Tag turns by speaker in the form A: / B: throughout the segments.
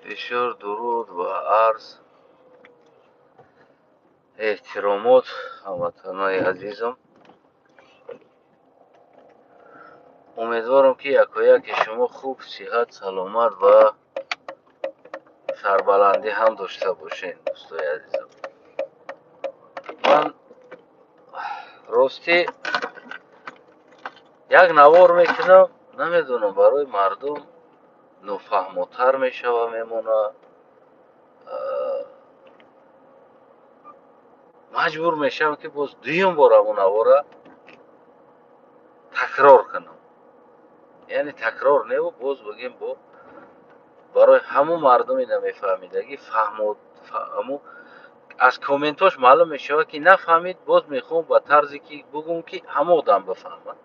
A: Бисёр дуруд ва арз эҳтиромот, ҳамватанои азизам. Умедворам, ки якояки шумо хуб, сиҳат, саломат ва сарбаландӣ ҳам дошта бошед, дӯстои азизам. Ман ростӣ як навор мекунам, намедонам, барои мардум нофаҳмотар мешава, мемона. Маҷбур мешавам, ки боз дуюм бор ҳамун навора такрор кунам. Яъне такрор неву, боз бигем, бо барои ҳамун мардуми намефаҳмидагӣ фаҳмо, ҳаму аз комментҳош маълум мешавад, ки нафаҳмид. Боз мехоҳам ба тарзе ки бугум, ки ҳама одам бифаҳмад.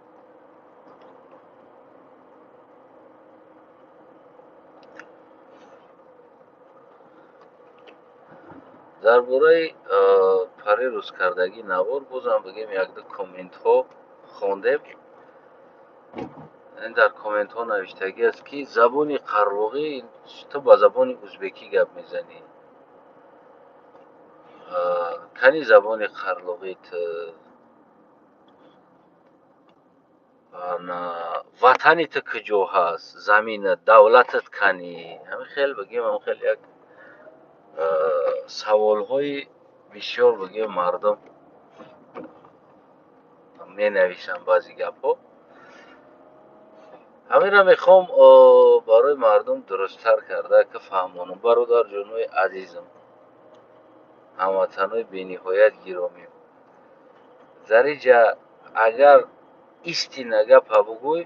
A: Дар бораи пари рӯзкардагӣ навор бозам бигем, якду комментҳо хондем. Дар комментҳо навиштагӣ аст, ки забони қарлоғӣ, ту ба забони узбекӣ гап мезанӣ, кани забони қарлоғит, ватани ту куҷо ҳаст, заминат, давлатат кани? Ҳамин хел бигем, ҳамин хел як саволҳои бисёр, бигем, мардум менависанд баъзе гапҳо. Ҳаминро мехоҳам барои мардум дурусттар карда ки фаҳмонам. Бародарҷонои азизам, ҳамватанои бениҳоят гиромӣ, дар инҷа агар истина гапа бугӯй,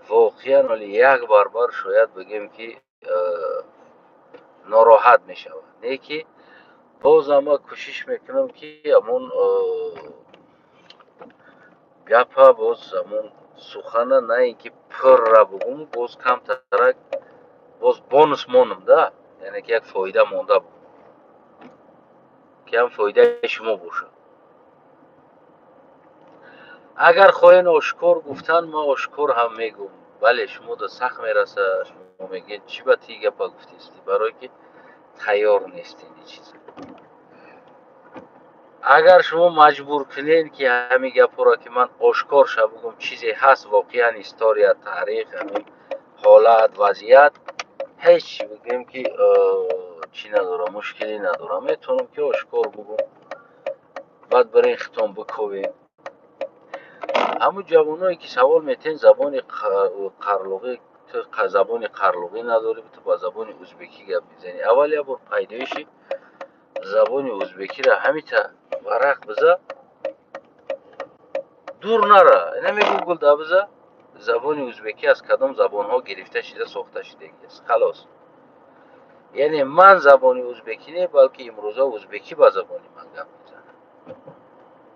A: воқеан оли як барбар шояд бигем, ки нороҳат мешавад. Не ки бозам ман кӯшиш мекунам, ки ҳамун гапа, боз ҳамун сухана, на ин ки пурра бугум, боз камтарак боз бонус монам да, яъне ки як фоида монда бугум, ки ҳам фоидаи шумо бошад. Агар хоҳен ошкор гуфтан, ман ошкор ҳам мегӯм. Бале, шумо да сахт мераса, шумо мегӯед, чӣ ба ти гапа гуфтистӣ, барое ки тайёр нестед ин чиза. Агар шумо маҷбур кунед, ки ҳамин гапҳоро ки ман ошкор ша бугум, чизе ҳаст воқеан, история, таърих, ҳамин ҳолат, вазъият, ҳеҷ бигӯем, ки чӣ надорам, мушкилӣ надорам, метавонам ки ошкор бугум. Баъд барин хитом биковем. Ҳамун ҷавоное ки савол метиҳен, забони қарлоғӣ, ту забони қарлоғӣ надорӣ, ту ба забони узбекӣ гап мезанӣ. Аввал як бор пайдоиши забони узбекиро ҳамита варақ биза, дур нара, инаме Гугл да биза, забони узбекӣ аз кадом забонҳо гирифта шида, сохта шидагӣ аст. Халос. Яъне ман забони узбекӣ не, балки имрӯза узбекӣ ба забони ман гап мезанад.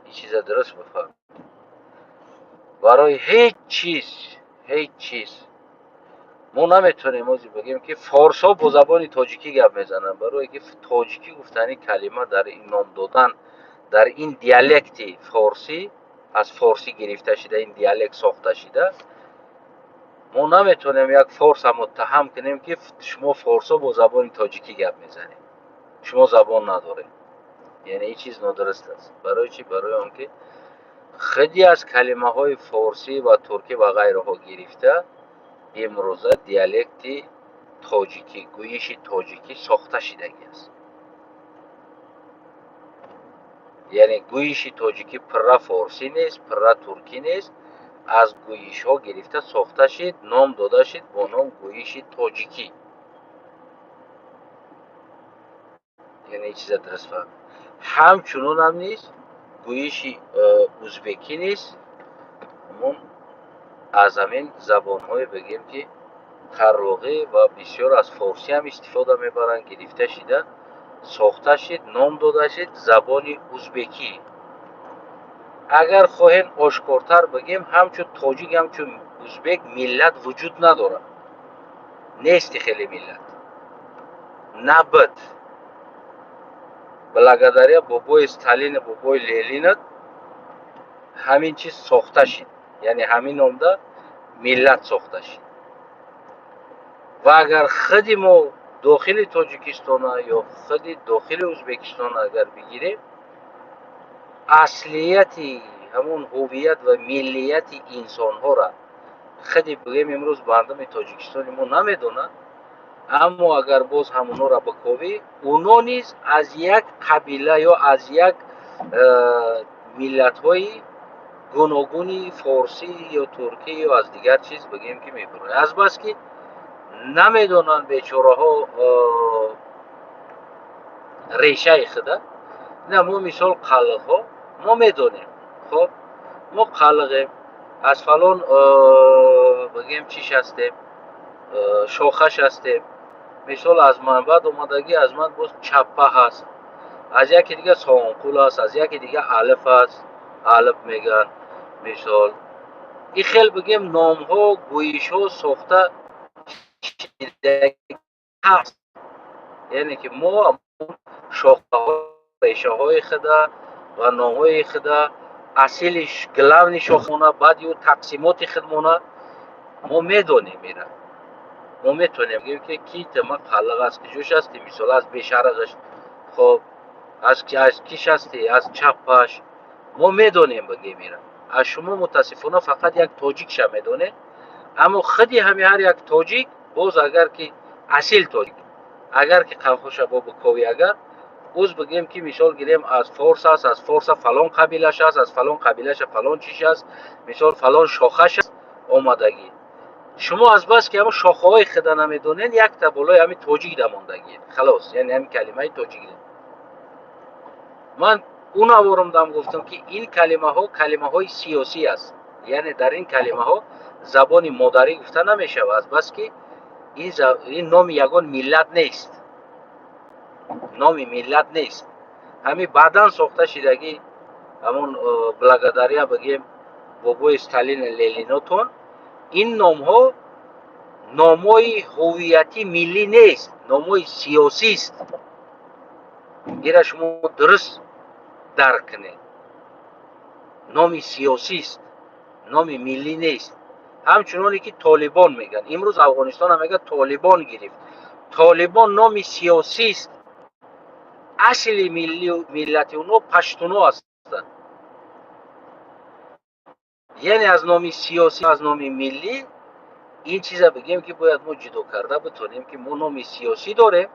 A: Ин чиза дуруст бифаҳм. Барои ҳеҷ чиз, ҳеҷ чиз мо наметавонем ози бигӯем, ки форсҳо бо забони тоҷикӣ гап мезананд, барое ки тоҷикӣ гуфтани калима дар ин ном додан, дар ин диалекти форсӣ, аз форсӣ гирифта шида, ин диалект сохта шида. Мо наметавонем як форса муттаҳам кунем, ки шумо форсҳо бо забони тоҷикӣ гап мезанед, шумо забон надоред. Яъне ин чиз нодуруст аст. Барои чӣ? Барои он ки худи аз калимаҳои форсӣ ва туркӣ ва ғайраҳо гирифта, имрӯза диалекти тоҷикӣ, гӯйиши тоҷикӣ сохта шидагӣ аст. Яъне гӯйиши тоҷикӣ пурра форсӣ нест, пурра туркӣ нест, аз гӯйишҳо гирифта сохта шид, ном дода шид бо ном гӯйиши тоҷикӣ. Яъне ин чиза дуруст фаҳмед. Ҳамчунонам низ гӯйиши узбекӣ низ ҳамон аз ҳамин забонҳое, бигем, ки қарлоғӣ ва бисёр аз форсӣ ҳам истифода мебаранд, гирифта шида сохта шид, ном дода шид забони узбекӣ. Агар хоҳем ошкортар бигем, ҳамчун тоҷик, ҳамчун узбек миллат вуҷуд надорад, нести хеле миллат набуд. Благодаря бобои Сталину бобои Ленинат ҳамин чиз сохта шид, яъне ҳамин номда миллат сохта шид. Ва агар худи мо дохили Тоҷикистона ё худи дохили Ӯзбекистона агар бигирем, аслияти ҳамон ҳувият ва миллияти инсонҳоро худи, бигӯем, имрӯз мардуми Тоҷикистони мо намедонад. Аммо агар боз ҳамонҳоро биковӣ, уно низ аз як қабила ё аз як миллатҳои гуногуни форсӣ ё туркӣ ё аз дигар чиз, бигӯем, ки мебуранд. Азбаски намедонанд бечораҳо решаи худа. На мо, мисол, қалиқҳо, мо медонем. Хоб, мо қалиқем, аз фалон, бигӯем, чиш ҳастем, шохаш ҳастем. Мисол, аз манбаъ омадагӣ, аз ман боз чаппа ҳаст, аз яке дига сонқул аст, аз яке дига алиф аст, алиф мегӯянд. Мисол, ин хел, бигем, номҳо, гӯишҳо сохта ҳаст. Яъне ки мо шохаҳо, решаҳои худа ва номҳои худа, асили главный шохмона, баъди ӯ тақсимоти худмона мо медонем. Ира мо метавонем бигӯем, ки ки тама қалиқ аз куҷош ҳасти, мисол, аз бешарағаш, хоб, аз киш ҳасти, аз чаппаш, мо медонем, бигӯем. Ира аз шумо, мутаассифона, фақат як тоҷикша медонед. Аммо худи ҳами ҳар як тоҷик боз, агар ки асил тоҷик, агар ки қавхоша бо биковӣ, агар уз, бигӯем, ки мисол гирем, аз форс аст, аз форса фалон қабилаш аст, аз фалон қабилаша фалон чиш аст, мисол, фалон шохаш аст омадагӣ. Шумо азбаски ҳамн шохаҳои худа намедонед, якта болои ҳамин тоҷик дамондагиед, халос. Яъне ҳамин калимаи тоҷик. Ман ӯ наворумдам, гуфтам, ки ин калимаҳо калимаҳои сиёсӣ аст. Яъне дар ин калимаҳо забони модарӣ гуфта намешавад, азбаски ин номи ягон миллат нест, номи миллат нест. Ҳамин баъдан сохта шидагӣ, ҳамон благодаря, бигем, бобои Сталин, Ленинотон. Ин номҳо номҳои ҳувиятӣ миллӣ нест, номҳои сиёсист. Ира шумо дуруст дарк кунед: номи сиёсист, номи миллӣ нест. Ҳамчуноне ки Толибон мегӯянд, имрӯз Афғонистона мегӯяд, Толибон гирифт. Толибон номи сиёсист, асли миллати онҳо паштуно ҳастанд. Яъне аз номи сиёсӣ, аз номи миллӣ ин чиза, бигем, ки бояд мо ҷудо карда битонем, ки мо номи сиёсӣ дорем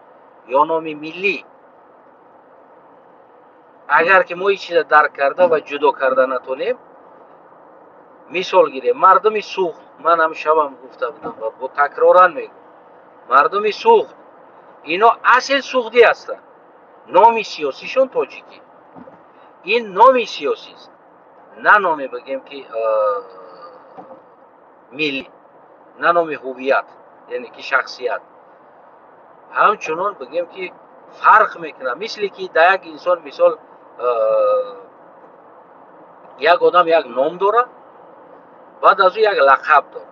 A: ё номи миллӣ. Агар ки мо ин чиза дарк карда ва ҷудо карда натонем, мисол гирем, мардуми Суғд, ман ҳам шабам гуфта будам ва бо такроран мегӯм, мардуми Суғд, ино асл суғдӣ ҳастанд, номи сиёсишон тоҷикӣ. Ин номи сиёсист, на номе, бигем, ки миллӣ, на номи ҳувият, яъне ки шахсият. Ҳамчунон, бигем, ки фарқ мекунад, мисле ки дар як инсон, мисол, як одам як ном дорад, баъд аз ӯ як лақаб дорад.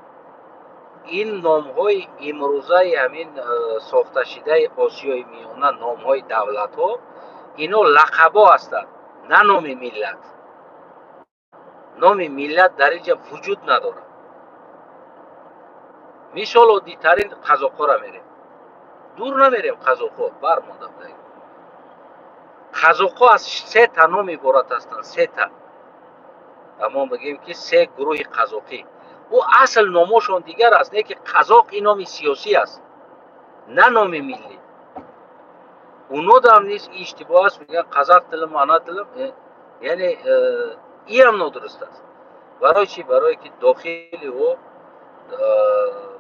A: Ин номҳои имрӯзаи ҳамин сохташидаи Осиёи Миёна, номҳои давлатҳо, ино лақабҳо ҳастанд, на номи миллат. Номи миллат дар инҷа вуҷуд надорад. Мисол, оддитарин қазоқҳоро мерем, дур намерем, қазоқҳо бармонда. Қазоқҳо аз сета ном иборат ҳастанд, сета. Аммо, бигем, ки се гурӯҳи қазоқӣ. Ӯ асл номошон дигар аст, не ки қазоқ ин номи сиёсӣ аст, на номи миллӣ. Уно дам низ иштибоҳ аст, мегӯянд қазақ тілім, ана тілім. Яъне иам нодуруст аст. Барои чӣ? Барое ки дохили ӯ,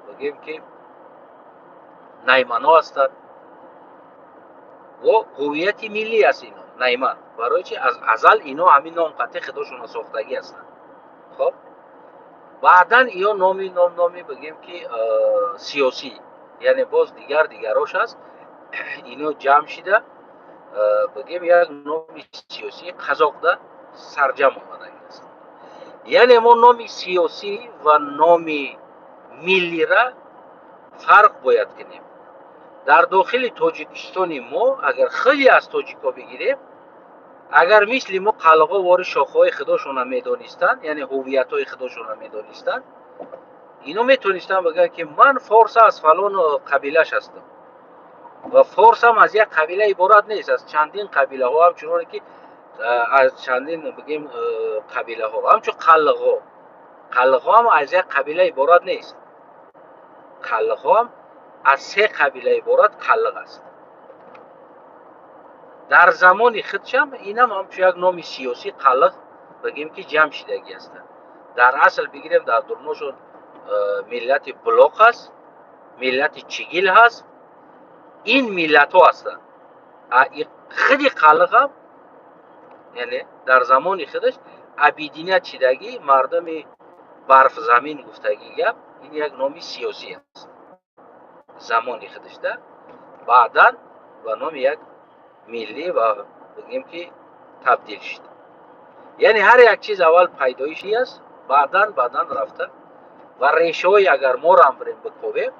A: бигем, ки наймано ҳастанд во ҳувияти миллӣ аст ино найман. Барои чи? Аз азал ино ҳамин ном қатъи худошона сохтагӣ ҳастанд. Хоб, баъдан иё номи номи, бигем, ки сиёсӣ, яъне боз дигар дигарош аст. Ино ҷамъ шида, бигем, як номи сиёсии қазоқда сарҷам омадагӣ аст. Яъне мо номи сиёсӣ ва номи миллира фарқ бояд кунем. Дар дохили Тоҷикистони мо, агар хеле аз тоҷикҳо бигирем, агар мисли мо қалғо вори шохаҳои худошона медонистанд, яъне ҳувиятҳои худошона медонистанд. Ино метонистанд бигӯянд, ки ман форса аз фалон қабилаш ҳастам, ва форсам аз як қабила иборат нест, аз чандин қабилаҳо, ҳамчуноне ки аз чандин, бигем, қабилаҳо, ҳамчун қаллиғҳо. Қаллиғҳо ҳам аз як қабила иборат нест, қаллиғҳо ҳам аз се қабила иборат қаллиғ аст. Дар замони худшам инам ҳамчун як номи сиёсӣ қаллиғ, бигем, ки ҷамъ шидагӣ ҳастанд. Дар асл бигирем, дар дурношон миллати Булоқ аст, миллати Чигил ҳаст, ин миллатҳо ҳастанд. Худи қаллиғам, яъне дар замони худаш объединять шидагӣ, мардуми барфзамин гуфтагӣ гап, ин як номи сиёсӣ аст замони худашда. Баъдан ба номи як миллӣ ва, бигем, ки табдил шуд. Яъне ҳар як чиз аввал пайдоишӣ аст, баъдан рафта ва решаҳои. Агар морам бирем биковем,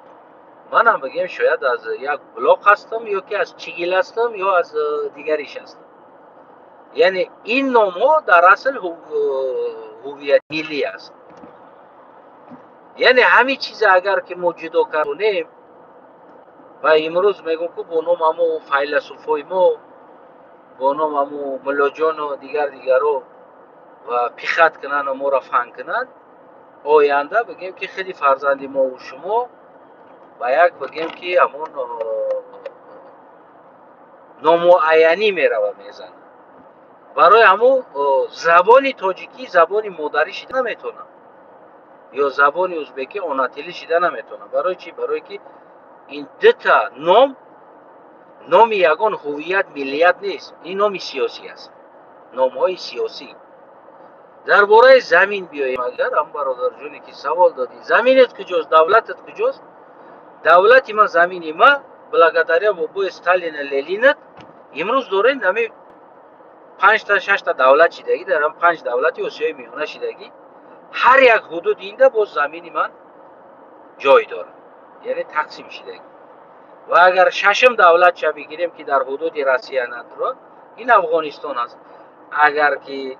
A: манам, бигем, шояд аз як Булоқ ҳастам ё ки аз Чигил ҳастам ё аз дигариш ҳастам. Яъне ин номҳо дар асл ҳуввияти миллӣ аст. Яъне ҳамин чиза агар ки мо ҷудо кардонем, ва имрӯз мегӯм, ку бо ном ҳамо файласуфҳои мо, бо ном ҳамо муллоҷону дигар дигаро ва пихать кунанду моро фан кунанд, оянда, бигем, ки худи фарзанди мову шумо ба як, бигем, ки ҳамон номуайянӣ мерава мезанад. Барои ҳамун забони тоҷикӣ забони модарӣ шида наметавонад ё забони узбекӣ она тилӣ шида наметавонад. Барои чӣ? Барое ки ин дута ном номи ягон ҳуввият, миллият нест, ин номи сиёсӣ аст, номҳои сиёсӣ. Дар бораи замин биёем агар, ам бародарҷоне ки савол додӣ, заминет куҷост, давлатат куҷост? Давлати ман, замини ма, благодаря бобои Сталина, Ленинат имрӯз дорем. Нами панҷта, шашта давлат шидагӣ, дар ам панҷ давлати Осиёи Миёна шидагӣ, ҳар як ҳудуди инда боз замини ман ҷой дорад, яъне тақсим шидагӣ. Ва агар шашум давлатша бигирем, ки дар ҳудуди Россия надорад, ин Афғонистон аст. Агар ки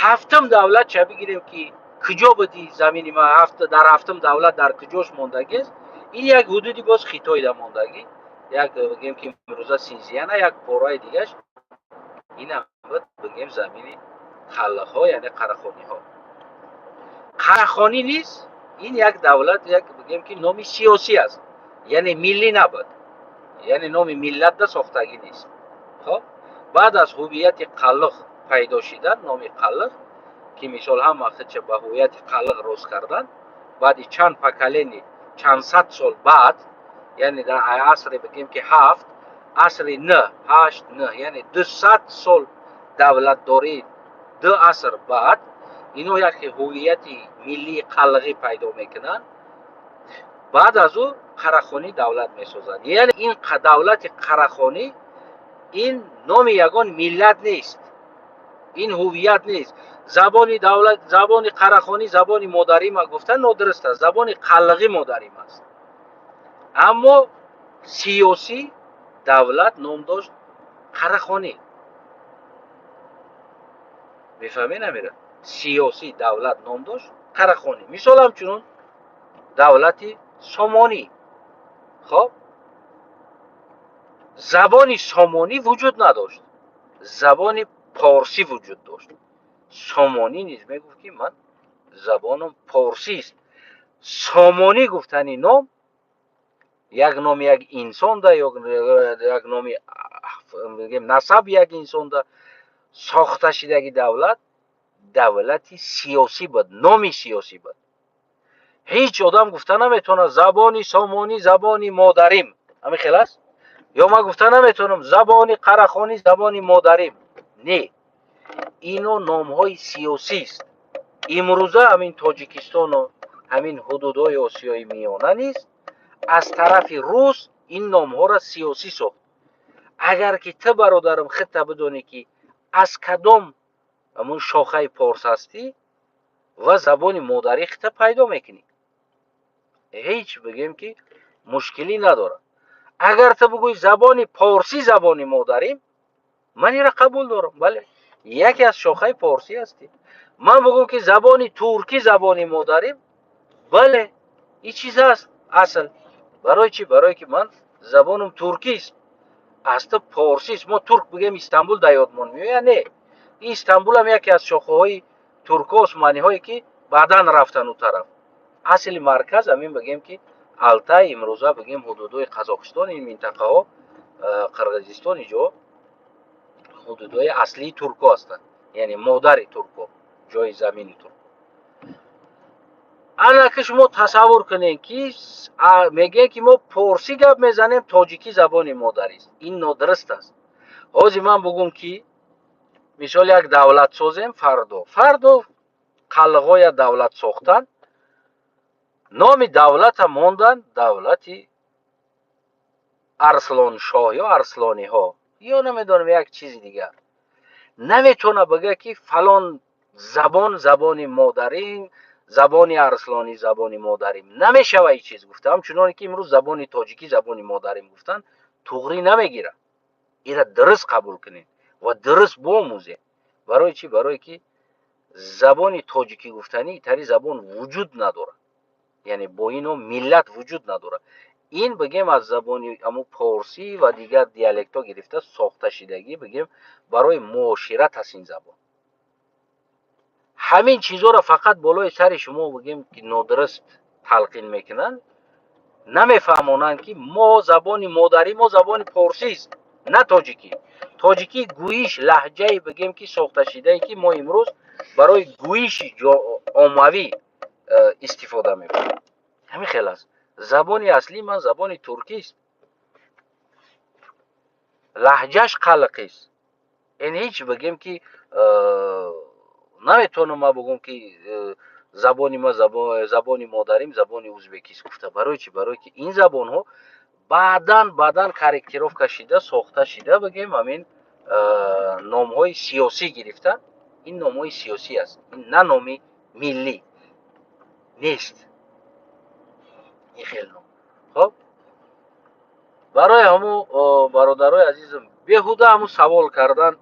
A: ҳафтум давлатша бигирем, ки куҷо буди замини ма дар ҳафтум давлат дар куҷош мондагист, ин як ҳудуди боз Хитойда мондагӣ, як, бигем, ки имрӯза Синзияна, як пораи дигаш, инам буд, бигем, замини қаллаҳо, яъне қарахониҳо. Қарахонӣ низ ин як давлат, як, бигем, ки номи сиёсӣ аст, яъне миллӣ набуд, яъне номи миллатда сохтагӣ нест. Хоб, баъд аз ҳуввияти қаллиқ пайдо шидан, номи қаллиқ, ки мисол ҳама худша ба ҳуввияти қаллиқ рост кардан, баъди чанд поколение, чанд сад сол баъд, яъне дар асре, бигем, ки ҳафт, асри н ҳашт, н, яъне 200 сол давлатдорӣ, ду аср баъд ино яке ҳуввияти миллии қаллиғӣ пайдо мекунанд. Баъд аз ӯ Қарахонӣ давлат месозад. Яъне ин давлати Қарахонӣ, ин номи ягон миллат нест, ин ҳуввият нест. Забони давлат, забони қарахонӣ забони модарима гуфтан нодуруст аст, забони қаллиғӣ модарим аст. Аммо сиёсӣ давлат ном дошт Қарахонӣ. Мефаҳмед намера? Сиёсӣ давлат ном дошт Қарахонӣ. Мисол, ҳамчунон давлати Сомонӣ. Хоб, забони сомонӣ вуҷуд надошт, забони порсӣ вуҷуд дошт. Сомонӣ низ мегуфт, ки ман забонам порсист. Сомонӣ гуфтани ном як номи як инсонда ё як номи насаб як инсонда сохта шидаги давлат, давлати сиёсӣ буд, номи сиёсӣ буд. Ҳеҷ одам гуфта наметавонад: забони сомонӣ забони модарим. Ҳамин хел аст? Ё ман гуфта наметавонам: забони қарахонӣ забони модарим. Не, ино номҳои сиёсист. Имрӯза ҳамин Тоҷикистону ҳамин ҳудудҳои Осиёи Миёна низ аз тарафи рус ин номҳоро сиёсӣ сохт. Агар ки ту, бародарам, худта бидонӣ, ки аз кадом ҳамун шохаи порс ҳастӣ, ва забони модарӣ худта пайдо мекунӣ, ҳеҷ, бигем, ки мушкилӣ надорад. Агар ту бигӯӣ: забони порсӣ забони модарим, ман инро қабул дорам, бале, яке аз шохаи порсӣ ҳастӣ. Ман бигӯм, ки забони туркӣ забони модарим, бале. Ин чиз аст асл. Барои чӣ? Барое ки ман забонам туркист, аста порсист. Мо турк бигем, Истанбул дар ёдмон меояд? Не, ин Истанбулам яке аз шохаҳои турко, усманиҳое, ки баъдан рафтан у тараф. Асли марказ ҳамин, бигем, ки Алтай, имрӯза, бигем, ҳудудҳои Қазоқистон, ин минтақаҳо, Қирғизистон, иҷо ҳудудҳои аслии турко ҳастанд, яъне модари турко, ҷои замини турко. Ана ки шумо тасаввур кунед, ки мегӯем, ки мо порсӣ гап мезанем, тоҷикӣ забони модарист. Ин нодуруст аст. Ҳозир ман бугум, ки мисол як давлат созем, фардо қалғоя давлат сохтан, номи давлата мондан давлати Арслоншоҳ ё Арслониҳо ё намедонам, як чизи дигар, наметавона бигӯяд, ки фалон забон забони модарим, забони арслонӣ забони модарим. Намешава ин чиз гуфта. Ҳамчуноне ки имрӯз забони тоҷикӣ забони модарим гуфтан туғрӣ намегирад. Ира дуруст қабул кунед ва дуруст биомӯзед. Барои чӣ? Барое ки забони тоҷикӣ гуфтанӣ тари забон вуҷуд надорад, яъне бо ино миллат вуҷуд надорад. Ин, бигем, аз забони аму порсӣ ва дигар диалектҳо гирифта сохташидагӣ, бигем, барои муошират аст ин забон. Ҳамин чизҳоро фақат болои сари шумо, бигем, ки нодуруст талқин мекунанд, намефаҳмонанд, ки мо забони модарӣ мо забони порсист, на тоҷикӣ. Тоҷикӣ гӯиш, лаҳҷае, бигем, ки сохташидае, ки мо имрӯз барои гӯиши оммавӣ истифода мебарем. Ҳамин хел аст. Забони аслии ман забони туркист, лаҳҷаш қалқист. Ин ҳеҷ, бигем, ки наметавонам ман бигӯм, ки забони ма, забони модарим забони узбекист гуфта. Барои чӣ? Барое ки ин забонҳо баъдан корректировка шида, сохта шида, бигем, ҳамин номҳои сиёсӣ гирифта. Ин номҳои сиёсӣ аст, ин на номи миллӣ нест, ин хел ном. Хоб, барои ҳамун, бародарои азизам, беҳуда ҳамун савол кардан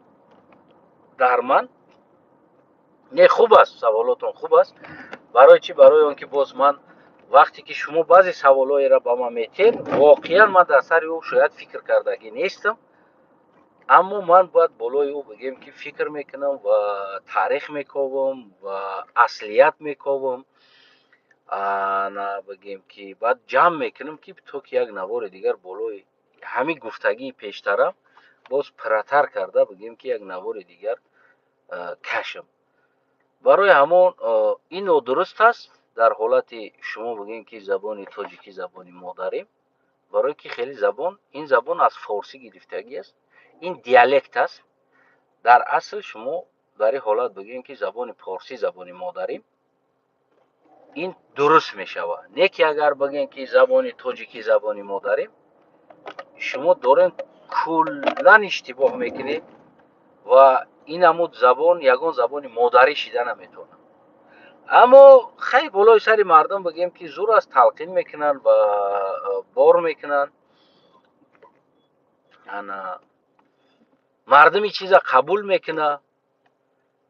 A: дар ман не, хуб аст, саволотон хуб аст. Барои чӣ? Барои он ки боз ман вақте ки шумо баъзе саволҳоеро ба ман метиҳед, воқеан ман дар сари ӯ шояд фикр кардагӣ нестам, аммо ман бояд болои ӯ, бигем, ки фикр мекунам ва таърих мековам ва аслият мековам. На, бигем, ки баъд ҷамъ мекунам, ки то ки як навори дигар болои ҳамин гуфтагии пештарам боз пурратар карда, бигем, ки як навори дигар кашам. Барои ҳамон ин нодуруст аст дар ҳолати шумо бигем, ки забони тоҷикӣ забони модарем, барое ки хеле забон, ин забон аз форсӣ гирифтагӣ аст, ин диалект аст. Дар асл шумо дар ин ҳолат бигем, ки забони порсӣ забони модарим, ин дуруст мешавад. Не ки агар бигем, ки забони тоҷикӣ забони модарим, шумо дорем куллан иштибоҳ мекунед ва ин ҳамуд забон ягон забони модарӣ шида наметавонад. Аммо хай, болои сари мардум, бигем, ки зур аст, талқин мекунанд ва бор мекунанд. Ана мардум ин чиза қабул мекунад,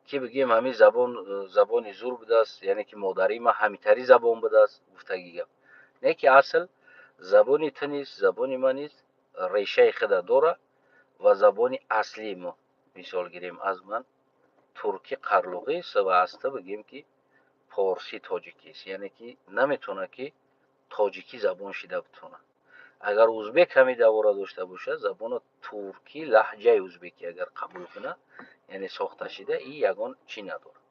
A: ки, бигем, ҳамин забон забони зур будааст, яъне ки модарии ман ҳамитари забон будааст гуфтагӣ гап. Не ки асл забони ту нист, забони ман нист, решаи худа дорад ва забони аслии мо, мисол гирем, аз ман турки қарлуғист ва аз ту, бигем, ки порсӣ тоҷикист, яъне ки наметавонад, ки тоҷикӣ забон шида битавонад. Агар узбек ҳамин давора дошта бошад, забони туркӣ, лаҳҷаи узбекӣ агар қабул кунад, яъне сохта шида, и ягон чӣ надорад.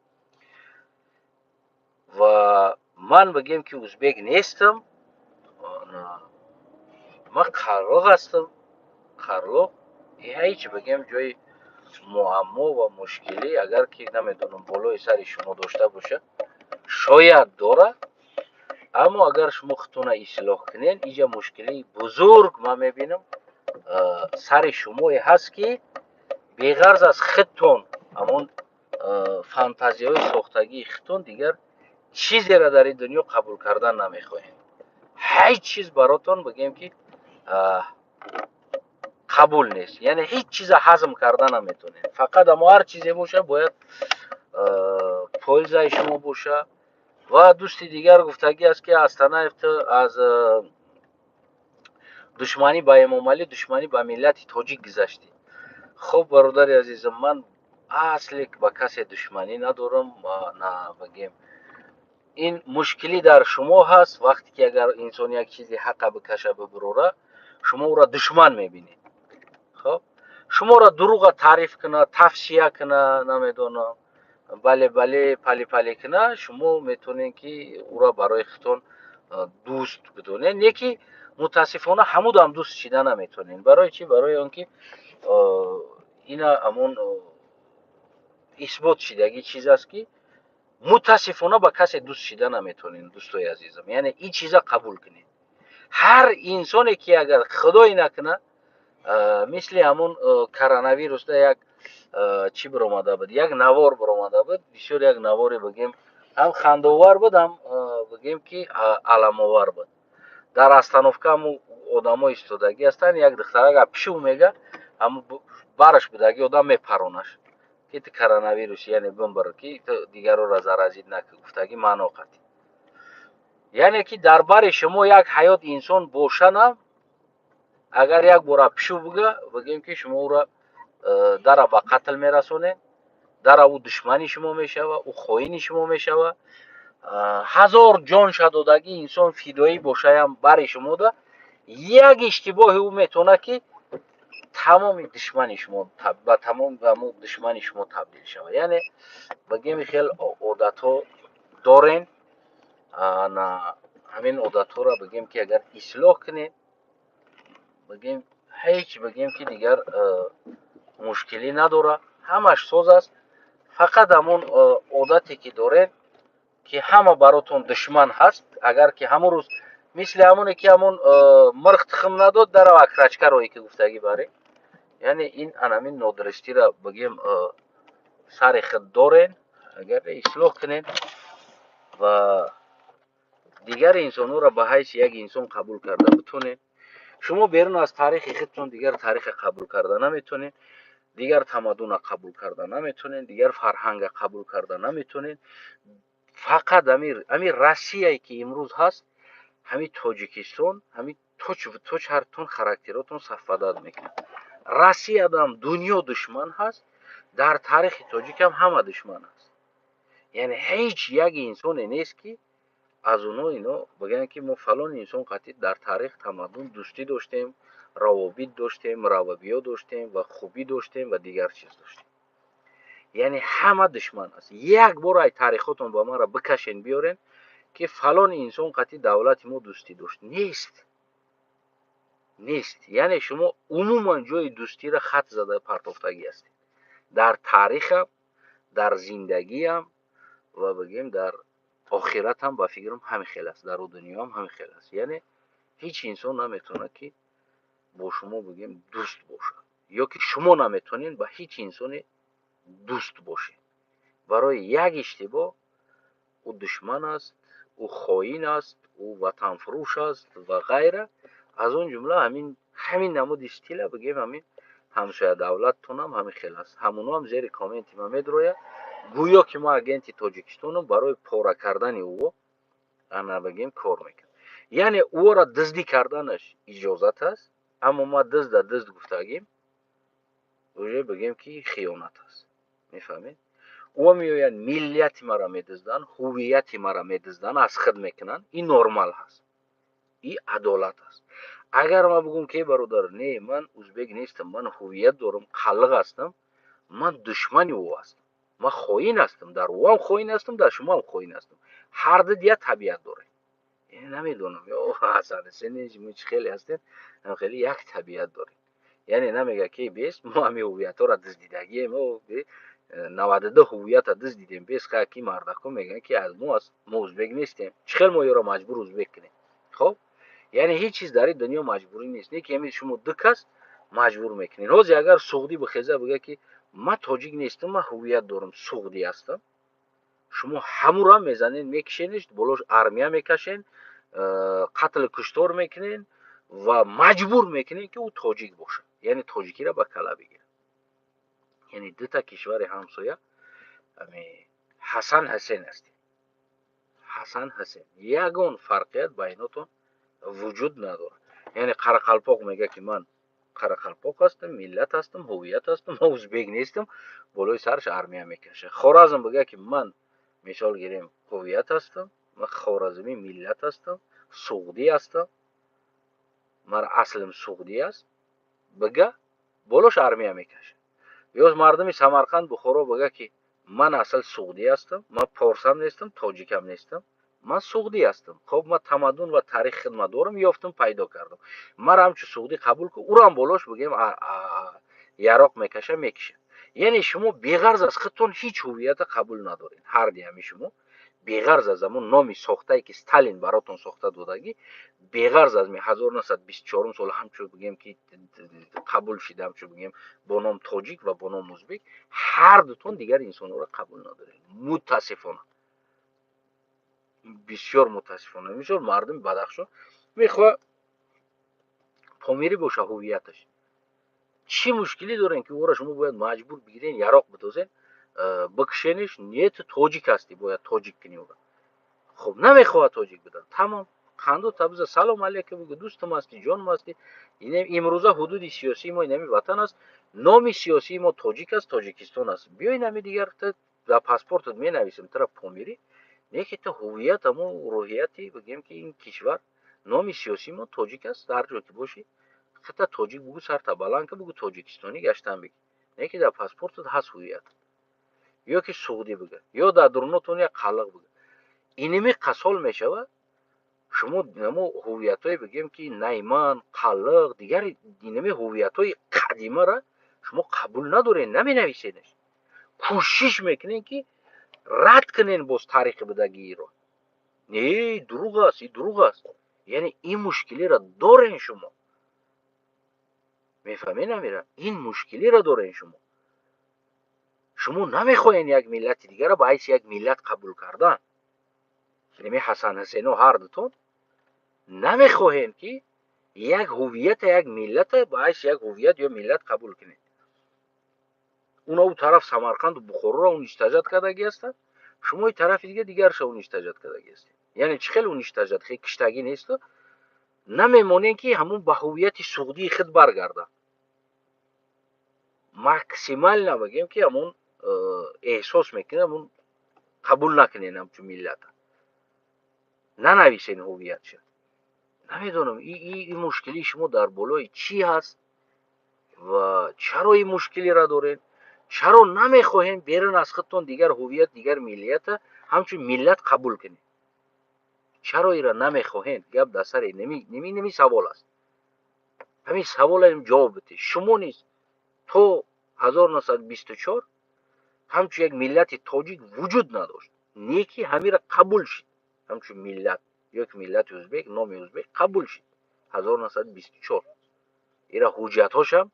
A: Ва ман, бигем, ки узбек нестам, ман қарлуқ ҳастам. Қарлуқ ҳеҷ, бигем, ҷои муаммо ва мушкилӣ агар ки намедонам болои сари шумо дошта бошад, шояд дорад, аммо агар шумо худтона ислоҳ кунед, инҷа мушкилии бузург ман мебинам сари шумое ҳаст, ки беғарз аз худтон, ҳамон фантазияҳои сохтагии худтон, дигар чизеро дар ин дунё қабул кардан намехоҳед. Ҳеҷ чиз баротон, бигем, ки қабул нест, яъне ҳеҷ чиза ҳазм карда наметавонед. Фақат амо ҳар чизе боша, бояд пользаи шумо боша. Ва дӯсти дигар гуфтагӣ аст, ки Астанаев, ту аз душманӣ ба Эмомалӣ, душманӣ ба миллати тоҷик гузаштӣ. Хуб, бародари азизам, ман асле ба касе душманӣ надорам. На, бигем, ин мушкилӣ дар шумо ҳаст. Вақте ки агар инсон як чизи ҳақа бикаша, бибурора, шумо ӯро душман мебинед. Хоб, шуморо дурӯға таъриф куна, тавсия куна, намедонам, бале, бале, пали пали куна, шумо метавонед, ки ӯро барои худтон дӯст бидонед. Не ки мутаассифона ҳамудам дӯст шида наметавонед. Барои чӣ? Барои он ки ина ҳамон исбот шидагӣ чиз аст, ки мутаассифона ба касе дӯст шида наметавонед, дӯстои азизам. Яъне ин чиза қабул кунед. Ҳар инсоне ки агар худое накуна, мисли ҳамон коронавирусда як чӣ биромада буд, як навор биромада буд, бисёр як наворе, бигем, ҳам хандовар буд, ҳам, бигем, ки аламовар буд. Дар остановка ҳаму одамо истодагӣ ҳастанд, як духтарак апшу мега, ҳаму бараш будагӣ одам мепаронаш, ки ту коронавирус, яъне бимбир, ки ту дигарро заразить накун, гуфтагӣ маъно қатӣ. Яъне ки дар бари шумо як ҳаёт инсон бошанам, агар як бор апшу буга, бигем, ки шумо ӯро дара ба қатл мерасонед, дара ӯ душмани шумо мешава, ӯ хоини шумо мешава. Ҳазор ҷонша додагӣ инсон фидоӣ бошаям, бари шумода як иштибоҳи ӯ метавонад, ки тамоми душмани шумо ба тамом душмани шумо табдил шавад. Яъне бигем, хел одатҳо дорен. На, ҳамин одатҳоро, бигем, ки агар ислоҳ кунед, бигем, ҳеҷ, бигем, ки дигар мушкилӣ надорад, ҳамаш соз аст. Фақат ҳамон одате ки доред, ки ҳама баротон душман ҳаст. Агар ки ҳамон рӯз мисли ҳамоне ки ҳамон мирғ тухм надод, дарав окорочка рое ки гуфтагӣ баре. Яъне ин анамин нодурустиро, бигем, сари худ дорен, агар ислоҳ кунед ва дигар инсонҳоро ба ҳайси як инсон қабул карда битонед. Шумо берун аз таърихи худтон дигар таъриха қабул карда наметонед, дигар тамаддунро қабул карда наметонед, дигар фарҳанга қабул карда наметонед. Фақат ами Россияе ки имрӯз ҳаст, ҳами Тоҷикистон, ҳами точ ҳартон характеротон совпадать мекунад. Россиядам дунё душман ҳаст, дар таърихи тоҷикам ҳама душман аст. Яъне ҳеҷ як инсоне нест, ки аз оно ино бигӯянд, ки мо фалон инсон қатъи дар таърих, тамаддун дӯстӣ доштем, равобит доштем, равобиё доштем ва хубӣ доштем ва дигар чиз доштем. Яъне ҳама душман аст. Як бор ай таърихотон ба манро бикашен, биёрен, ки фалон инсон қатъи давлати мо дӯстӣ дошт. Нест, нест. Яъне шумо умуман ҷои дӯстиро хат зада партофтагӣ ҳастед дар таърихам, дар зиндагиам ва, бигем, дар охиратам. Ба фикрам, ҳамин хел аст, дар дунёам ҳамин хел аст. Яъне ҳеҷ инсон наметавонад, ки бо шумо, бигем, дӯст бошад, ё ки шумо наметавонед ба ҳеҷ инсоне дӯст бошед. Барои як иштибоҳ ӯ душман аст, ӯ хоин аст, ӯ ватанфурӯш аст ва ғайра. Аз он ҷумла ҳамин намуди стила, бигем, ҳамин ҳамсоя давлаттонам ҳамин хел аст. Ҳамоноам зери комменти ман медрояд, гӯё ки ман агенти Тоҷикистонам, барои пора кардани ӯ ана, бигем, кор мекунам. Яъне ӯро дуздӣ карданаш иҷозат аст, аммо ма дузда дузд гуфтагим, уже, бигем, ки хиёнат аст. Мефаҳмед? Ӯ меоянд, миллияти маро медузданд, ҳуввияти маро медузданд, аз худ мекунанд. Ин нормал ҳаст, ин адолат аст. Агар ман бигӯм, ки бародар, не, ман узбек нестам, ман ҳуввият дорам, қаллиқ ҳастам, ман душмани ӯ ҳастам, ман хоин ҳастам, дар ӯам хоин ҳастам, дар шумоам хоин ҳастам. Ҳарду як табиат дорем. Намедонам, ё Ҳасан чӣ хеле ҳастем, хеле як табиат дорем. Яъне намега, ки бес мо ҳамин ҳуввиятҳоро дуздидагием, 92 ҳуввията дуздидем, бес ки мардако мегӯянд, ки аз мо аст, мо узбек нестем. Чӣ хел мо ёро маҷбур узбек кунем? Хоб, яъне ҳеҷ чиз дар ин дунё маҷбурӣ нест. Не ки ҳамин шумо ду кас маҷбур мекунед. Ҳозир агар суғдӣ бихеза, бигӯяд, ки ман тоҷик нестам, ман ҳуввият дорам, суғдӣ ҳастам, шумо ҳамуро мезанед, мекишенеш, болош армия мекашен, қатлу куштор мекунед ва маҷбур мекунед, ки ӯ тоҷик бошад, яъне тоҷикиро ба кала бигирад. Яъне дута кишвари ҳамсоя ҳасан ҳасен ҳастем. Ҳасан, Ҳасен, ягон фарқият байнотон вуҷуд надорад. Яъне қарақалпоқ мега, ки ман қарақалпоқ ҳастам, миллат ҳастам, ҳувият ҳастам, ман узбек нестам, болои сараш армия мекашад. Хоразм бига, ки ман, мисол гирем, ҳувият ҳастам, ман хоразмӣ миллат ҳастам, суғдӣ ҳастам, ман аслим суғдӣ аст, бига, болош армия мекашад. Ё мардуми Самарқанд, Бухоро бига, ки ман асл суғдӣ ҳастам, ман порсам нестам, тоҷикам нестам, ман суғдӣ ҳастам. Хоб, ман тамаддун ва таърихи хидмат дорам, ёфтам, пайдо кардам, мара ҳамчун суғдӣ қабул кун, урам болош, бигем, яроқ мекаша, мекиша. Яъне шумо беғарз аз худтон ҳеҷ ҳуввията қабул надоред. Ҳарди ҳами шумо беғарз аз ҳамон номи сохтае, ки Сталин баротон сохта додагӣ, беғарз аз 1924 сол ҳамчун, бигем, ки қабул шида, ҳамчун, бигем, бо ном тоҷик ва бо ном узбек, ҳар дутон дигар инсонҳоро қабул надоред. Мутаассифона, бисёр мутаассифона. Мисол, мардуми Бадахшон мехоҳад помирӣ боша ҳувияташ. Чӣ мушкилӣ дорем, ки ӯро шумо бояд маҷбур бигирен, яроқ бидозен, бикшениш? Не, ту тоҷик ҳастӣ, бояд тоҷик кунӣ ӯро. Хуб, намехоҳад тоҷик будан, тамом. Қанду табиза, салом алейкум бигӯ, дӯстум ҳастӣ, ҷонум ҳастӣ. Имрӯза ҳудуди сиёсии мо инами ватан аст, номи сиёсии мо тоҷик аст, Тоҷикистон аст. Биё, инами дигар дар паспортат менависем тура помирӣ, не ки ту ҳувият, амо рӯҳияти, бигем, ки ин кишвар, номи сиёсии мо тоҷик аст. Ҳар ҷо ки бошӣ, хата тоҷик бугӯ, сарта баланд ка, бугӯ тоҷикистонӣ гаштан бигӣ, не ки дар паспортат ҳаст ҳувият. Ё ки суғдӣ бига, ё дар дурнотон як қаллиқ бига. Иними қасол мешавад. Шумо намо ҳувиятҳое, бигем, ки найман, қаллиқ, дигар инами ҳувиятҳои қадимара шумо қабул надоред, наменависедаш, кӯшиш мекунед, ки рад кунен боз таърихи будагиро. Не, дурӯғ аст, и дурӯғ аст. Яъне ин мушкилиро дорен шумо, мефаҳмед, амира? Ин мушкилиро дорен шумо. Шумо намехоҳед як миллати дигарро ба ҳайси як миллат қабул кардан. Яъне Ҳасан, Ҳасено, ҳар дутон намехоҳем, ки як ҳуввията, як миллата ба ҳайси як ҳуввият ё миллат қабул кунед. Уна у тараф Самарқанду Бухороро уничтожать кардагӣ ҳастанд, шумо тарафи дига дигарша уничтожать кардагӣ ҳастед. Яъне чӣ хел уничтожать? Хе, киштагӣ несту, намемонем, ки ҳамун ба ҳуввияти суғдии худ баргардад максимально, бигем, ки ҳамун эҳсос мекунед, ҳамун қабул накунед ҳамчун миллата, нанависен ҳуввиятша. Намедонам, ин мушкилии шумо дар болои чӣ ҳаст ва чаро ин мушкилиро доред, чаро намехоҳем берун аз худтон дигар ҳуввият, дигар миллията ҳамчун миллат қабул кунед? Чаро ира намехоҳем? Гап дар сари ними савол аст. Ҳамин саволаем ҷавоб бидед. Шумо низ то 1924 ҳамчун як миллати тоҷик вуҷуд надошт, не ки ҳамира қабул шид ҳамчун миллат ё ки миллати узбек, номи узбек қабул шид 1924. Ира ҳуҷҷатҳошам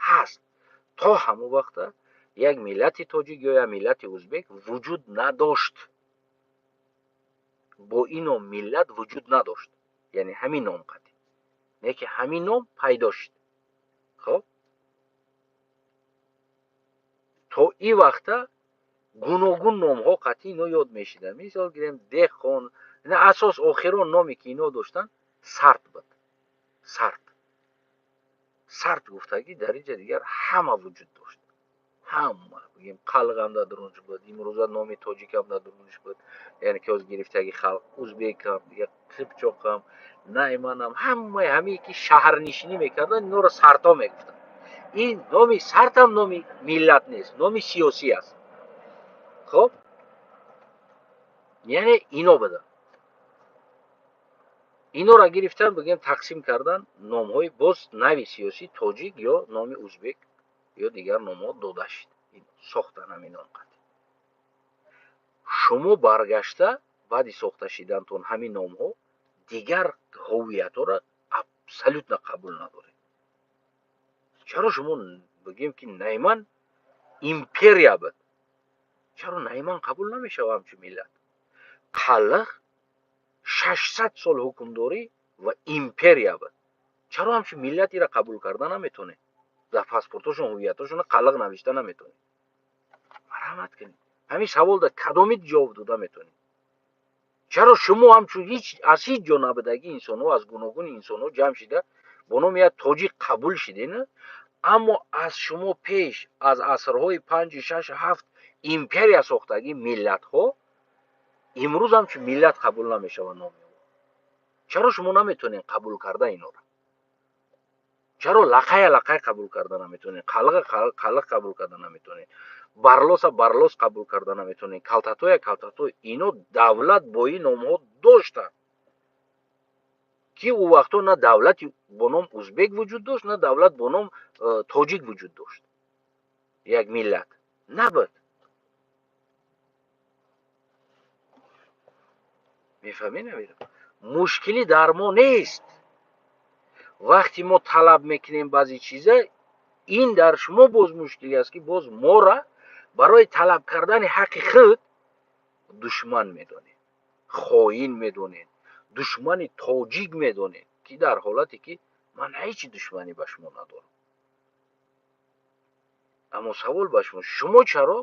A: ҳаст. То ҳамон вақта як миллати тоҷик ё як миллати узбек вуҷуд надошт, бо ин ном миллат вуҷуд надошт, яъне ҳамин ном қатӣ, не ки ҳамин ном пайдо шуд. Хоб, то ин вақта гуногун номҳо қатъи ино ёд мешиданд. Мисол гирем, деҳқон. Асос охирон номе, ки ино доштанд, сарт буд. Сарт, сарт гуфтагӣ дар инҷа дигар ҳама вуҷуд дошт, ҳама, бигем, қалғам дар дурунш буд, имрӯза номи тоҷикам дар дурунш буд, яъне ки ҳоз гирифтаги халқ, узбекам, дигар қипчоқам, найманам, ҳамаи ҳамие ки шаҳрнишинӣ мекарданд, инора сарто мегуфтанд. Ин номи сартам номи миллат нест, номи сиёсӣ аст. Хоб, яъне ино буданд, инора гирифтан, бигем, тақсим кардан, номҳои боз нави сиёсӣ, тоҷик ё номи узбек ё дигар номҳо дода шид, сохтан ҳамин ном қатъи. Шумо баргашта баъди сохта шидантон ҳамин номҳо дигар ҳувиятҳоро абсолютно қабул надоред. Чаро шумо, бигем, ки найман империя буд, чаро найман қабул намешава ҳамчун миллат? Қаллиқ 600 сол ҳукмдорӣ ва империя буд, чаро ҳамчун миллат ира қабул карда наметонед? Дар паспортошон ҳувиятошона қаллиқ навишта наметонед? Марҳамат кунед, ҳамин саволда кадомид ҷавоб дода метонед? Чаро шумо ҳамчун ҳеҷ аз ҳеҷ ҷо набудагӣ инсонҳо, аз гуногуни инсонҳо ҷамъ шида бо номи як тоҷик қабул шидена, аммо аз шумо пеш аз асрҳои панҷу шаш ҳафт империя сохтагӣ миллатҳо имрӯз ҳамчун миллат қабул намешаванд номи ӯ? Чаро шумо наметонед қабул карда инора? Чаро лақая лақай қабул карда наметонед, қалға қалиқ қабул карда наметонед, барлоса барлос қабул карда наметонед, калтатоя калтатой? Ино давлат бо ин номҳо доштанд, ки ӯ вақтҳо на давлати бо ном узбек вуҷуд дошт, на давлат бо ном тоҷик вуҷуд дошт, як миллат набуд. Мефаҳмед, намедонам, мушкилӣ дар мо нест. Вақте мо талаб мекунем баъзе чиза, ин дар шумо боз мушкилӣ аст, ки боз мора барои талаб кардани ҳаққи худ душман медонед, хоин медонед, душмани тоҷик медонед, ки дар ҳолате ки ман ҳеҷ душманӣ ба шумо надорам. Аммо савол ба шумо: шумо чаро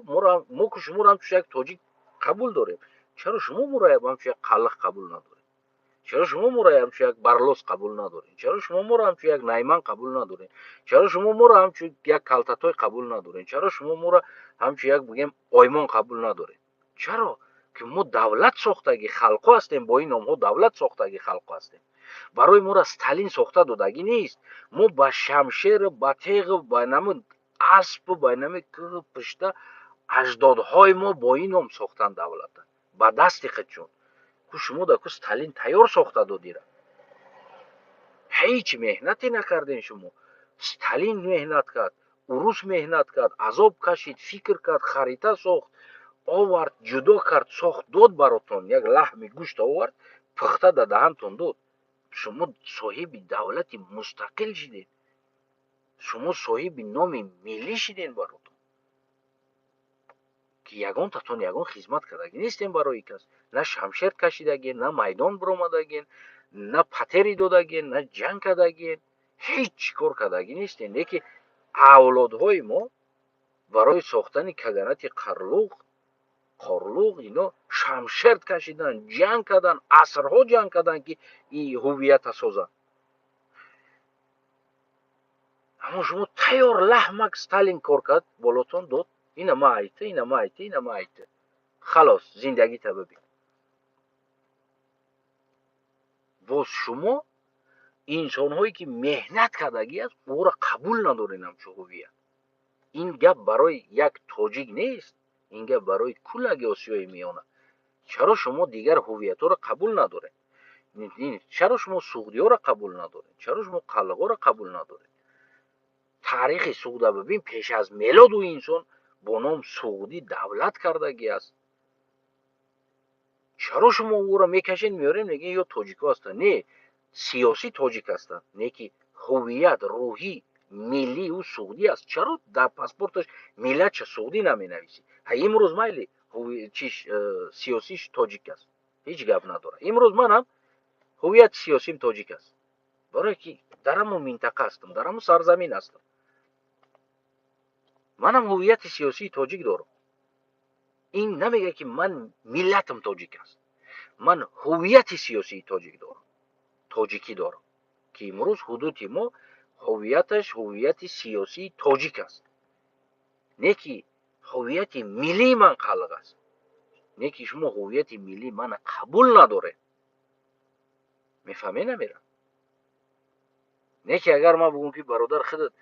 A: мо ку шуморо ҳамчун як тоҷик қабул дорем, чаро шумо моро ҳамчун як қаллиқ қабул надоред? Чаро шумо моро ҳамчун як барлос қабул надоред? Чаро шумо моро ҳамчун як найман қабул надоред? Чаро шумо моро ҳамчун як калтатой қабул надоред? Чаро шумо моро ҳамчун як, бигем, оймон қабул надоред? Чаро ки мо давлат сохтагӣ халқҳо ҳастем, бо ин номҳо давлат сохтагӣ халқҳо ҳастем. Барои моро Сталин сохта додагӣ нест. Мо ба шамшер, ба теғ, ба нами асп, ба нами кӯҳу пушта аҷдодҳои мо бо ин ном сохтанд давлата ба дасти худшон. Ку шумо да ку Сталин тайёр сохта додира, ҳеҷ меҳнате накардем. Шумо Сталин меҳнат кард, урус меҳнат кард, азоб кашид, фикр кард, харита сохт, овард, ҷудо кард, сохт, дод баротон, як лаҳми гӯшт овард, пухта да даҳантон дод. Шумо соҳиби давлати мустақил шидед, шумо соҳиби номи миллӣ шидед баротон, ки ягонтатон ягон хизмат кардагӣ нестем барои кас, на шамшер кашидагем, на майдон биромадагем, на патери додагем, на ҷанг кардагем, ҳеҷ кор кардагӣ нестем. Лекин авлодҳои мо барои сохтани каганати қарлуқ қорлуқ ино шамшер кашидан, ҷанг кардан, асрҳо ҷанг кардан, ки ин ҳуввията созанд. Аммо шумо тайёр лаҳмак Сталин кор кард, болотон дод, ина ма айта, ина ма айта, ина ма айта, халос, зиндагита бибин. Боз шумо инсонҳое ки меҳнат кардагӣ аст, ӯро қабул надоред ҳамчун ҳуввият. Ин гап барои як тоҷик нест, ин гап барои куллаги Осиёи Миёна. Чаро шумо дигар ҳуввиятҳоро қабул надоред? Чаро шумо суғдиёро қабул надоред? Чаро шумо қаллиғоро қабул надоред? Таърихи суғда бибин, пеш аз мелод ӯ инсон бо ном суғдӣ давлат кардагӣ аст. Чаро шумо ӯро мекашед, меоред, мегӯед ё тоҷикҳо ҳастанд? Не, сиёсӣ тоҷик ҳастанд, не ки ҳуввият рӯҳӣ миллии ӯ суғдӣ аст. Чаро дар паспорташ миллатша суғдӣ наменависӣ? Ҳа, имрӯз майли, чиш сиёсиш тоҷик аст, ҳеҷ гап надорад. Имрӯз манам ҳуввияти сиёсим тоҷик аст, барое ки дар ҳамон минтақа ҳастам, дар ҳамон сарзамин ҳастам, манам ҳуввияти сиёсии тоҷик дорам. Ин намегӯяд, ки ман миллатам тоҷик аст, ман ҳуввияти сиёсии тоҷик дорам, тоҷикӣ дорам, ки имрӯз ҳудуди мо ҳуввияташ ҳуввияти сиёсии тоҷик аст, не ки ҳуввияти миллии ман қалиқ аст. Не ки шумо ҳуввияти миллии мана қабул надоред. Мефаҳмед, намерам? Не ки агар ман бигӯм, ки бародар, худат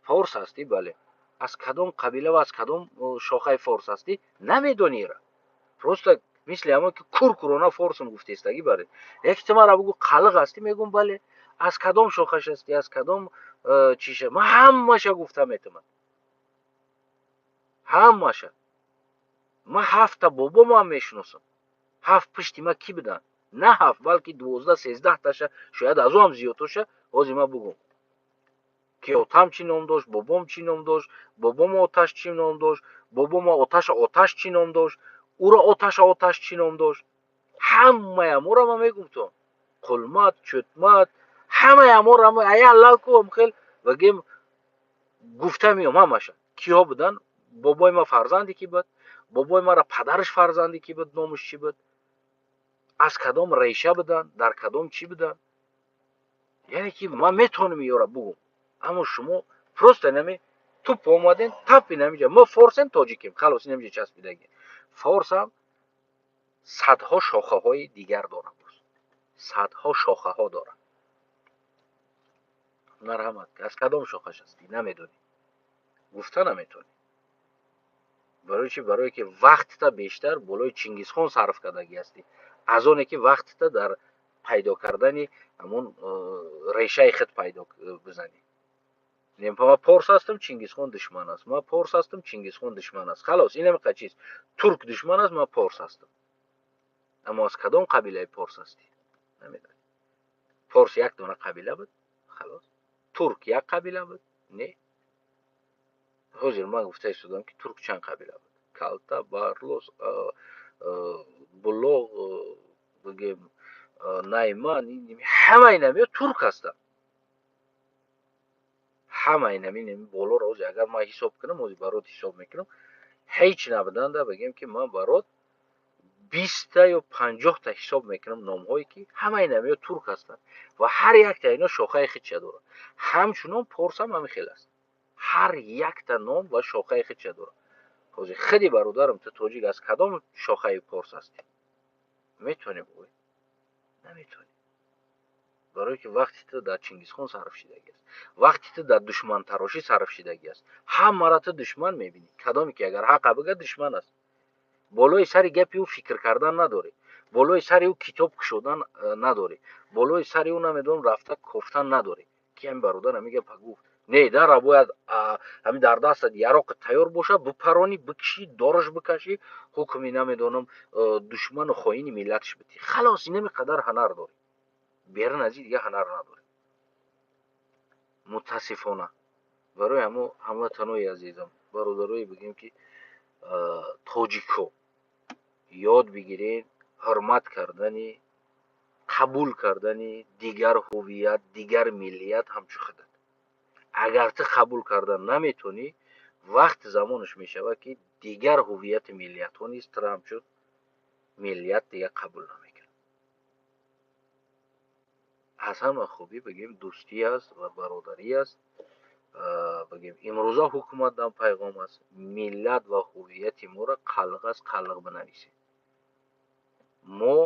A: форс ҳастӣ, бале, аз кадом қабила ва аз кадом шохаи форс ҳастӣ, намедонира, просто мисли ҳамон ки куркурона форсам гуфтестагӣ баре. Яке ту мара бугӯ, қалиқ ҳастӣ, мегӯм, бале, аз кадом шохаш ҳастӣ, аз кадом чиша, ман ҳамаша гуфта метавонам, ҳамаша. Ман ҳафта бобомам мешиносам, ҳафт пушти ма кӣ буданд, на ҳафт, балки 12, 13 таша, шояд аз ӯ ҳам зиёдтоша. Ҳозир ман бугӯм, ки отам чӣ ном дошт, бобом чӣ ном дошт, бобомо оташ чӣ ном дошт, бобомо оташа оташ чӣ ном дошт, ӯро оташа оташ чӣ ном дошт, ҳамаи аморо ман мегӯм. То қулмат чӯтмат ҳамаи аморо аяллаку хел вагем гуфта меом, ҳамаша киҳо буданд, бобои ман фарзанде ки буд, бобои мара падараш фарзанде ки буд, номаш чӣ буд. Аз кадом реша буданд, дар кадом чӣ буданд. Яъне ки ман метавонам ёра бугум, аммо шумо просто инами туп омаден, тап инамиҷа мо форсем, тоҷикем, халос, инамиҷа часпидаги. Форсам садҳо шохаҳои дигар дорад, боз садҳо шохаҳо дорад. Марҳамат, аз кадом шохаш ҳастӣ, намедонӣ, гуфта наметавонӣ. Барои чӣ? Барое ки вақтта бештар болои Чингизхон сарф кардагӣ ҳастӣ, аз оне ки вақтта дар пайдо кардани ҳамон решаи худ пайдо бизанӣ. Ман порс ҳастам, Чингизхон душман аст. Ман порс ҳастам, Чингизхон душман аст. Халос, ин ҳамиқа чиз. Турк душман аст, ман порс ҳастам. Аммо аз кадом қабилаи порс ҳастӣ, намедонӣ. Порс як дона қабила буд, халос. Турк як қабила буд? Не. Ҳозир ман гуфта истодам, ки турк чанд қабила буд: калта, барлос, булоғ, бигем, найман, ҳамаи инамиё турк ҳастанд. Ҳамаи инами болоро ҳозир агар ман ҳисоб кунам, ҳозир барот ҳисоб мекунам, ҳеҷ набуданда. Бигем, ки ман барот 20-та ё 50-та ҳисоб мекунам номҳое, ки ҳамаи инамиё турк ҳастанд ва ҳар якта ино шохаи худша дорад. Ҳамчунон порсам ҳамин хел аст, ҳар якта ном ва шохаи худша дорад. Ҳозир худи бародарам, ту тоҷик, аз кадом шохаи порс ҳастӣ, метавонӣ бигӯӣ? Наметавонӣ. Барое ки вақти ту дар Чингизхон сарф шидагӣ аст, вақти ту дар душмантарошӣ сарф шидагӣ аст. Ҳамаро ту душман мебинӣ. Кадоме ки агар ҳақа бигӯяд, душман аст. Болои сари гапи ӯ фикр кардан надорӣ, болои сари ӯ китоб кушодан надорӣ, болои сари ӯ, намедонам, рафта кофтан надорӣ, ки ҳамин бародар ҳамин гапа гуфт. Не, дара бояд ҳамин дар дастат яроқи тайёр бошад, бипаронӣ, бикшӣ, дораш бикашӣ, ҳукми, намедонам, душману хоини миллаташ битӣ. Халос, инами қадар ҳунар дорӣ, берун аз ин дига ҳунар надорӣ, мутаассифона. Барои ҳамо, ҳамватанои азизам, бародарое, бигем, ки тоҷикҳо, ёд бигиред ҳурмат кардани, қабул кардани дигар ҳувият, дигар миллият ҳамчу худат. Агар ту қабул кардан наметавонӣ, вақти замонаш мешавад, ки дигар ҳувияти миллиятҳо низ туро ҳамчун миллият дига қабул намекунад. Аз ҳама хубӣ, бигем, дӯстӣ аст ва бародарӣ аст. Бигем, имрӯза ҳукумат дан пайғом аст: миллат ва ҳувияти моро қалиқ аст, қалиқ бинависед. Мо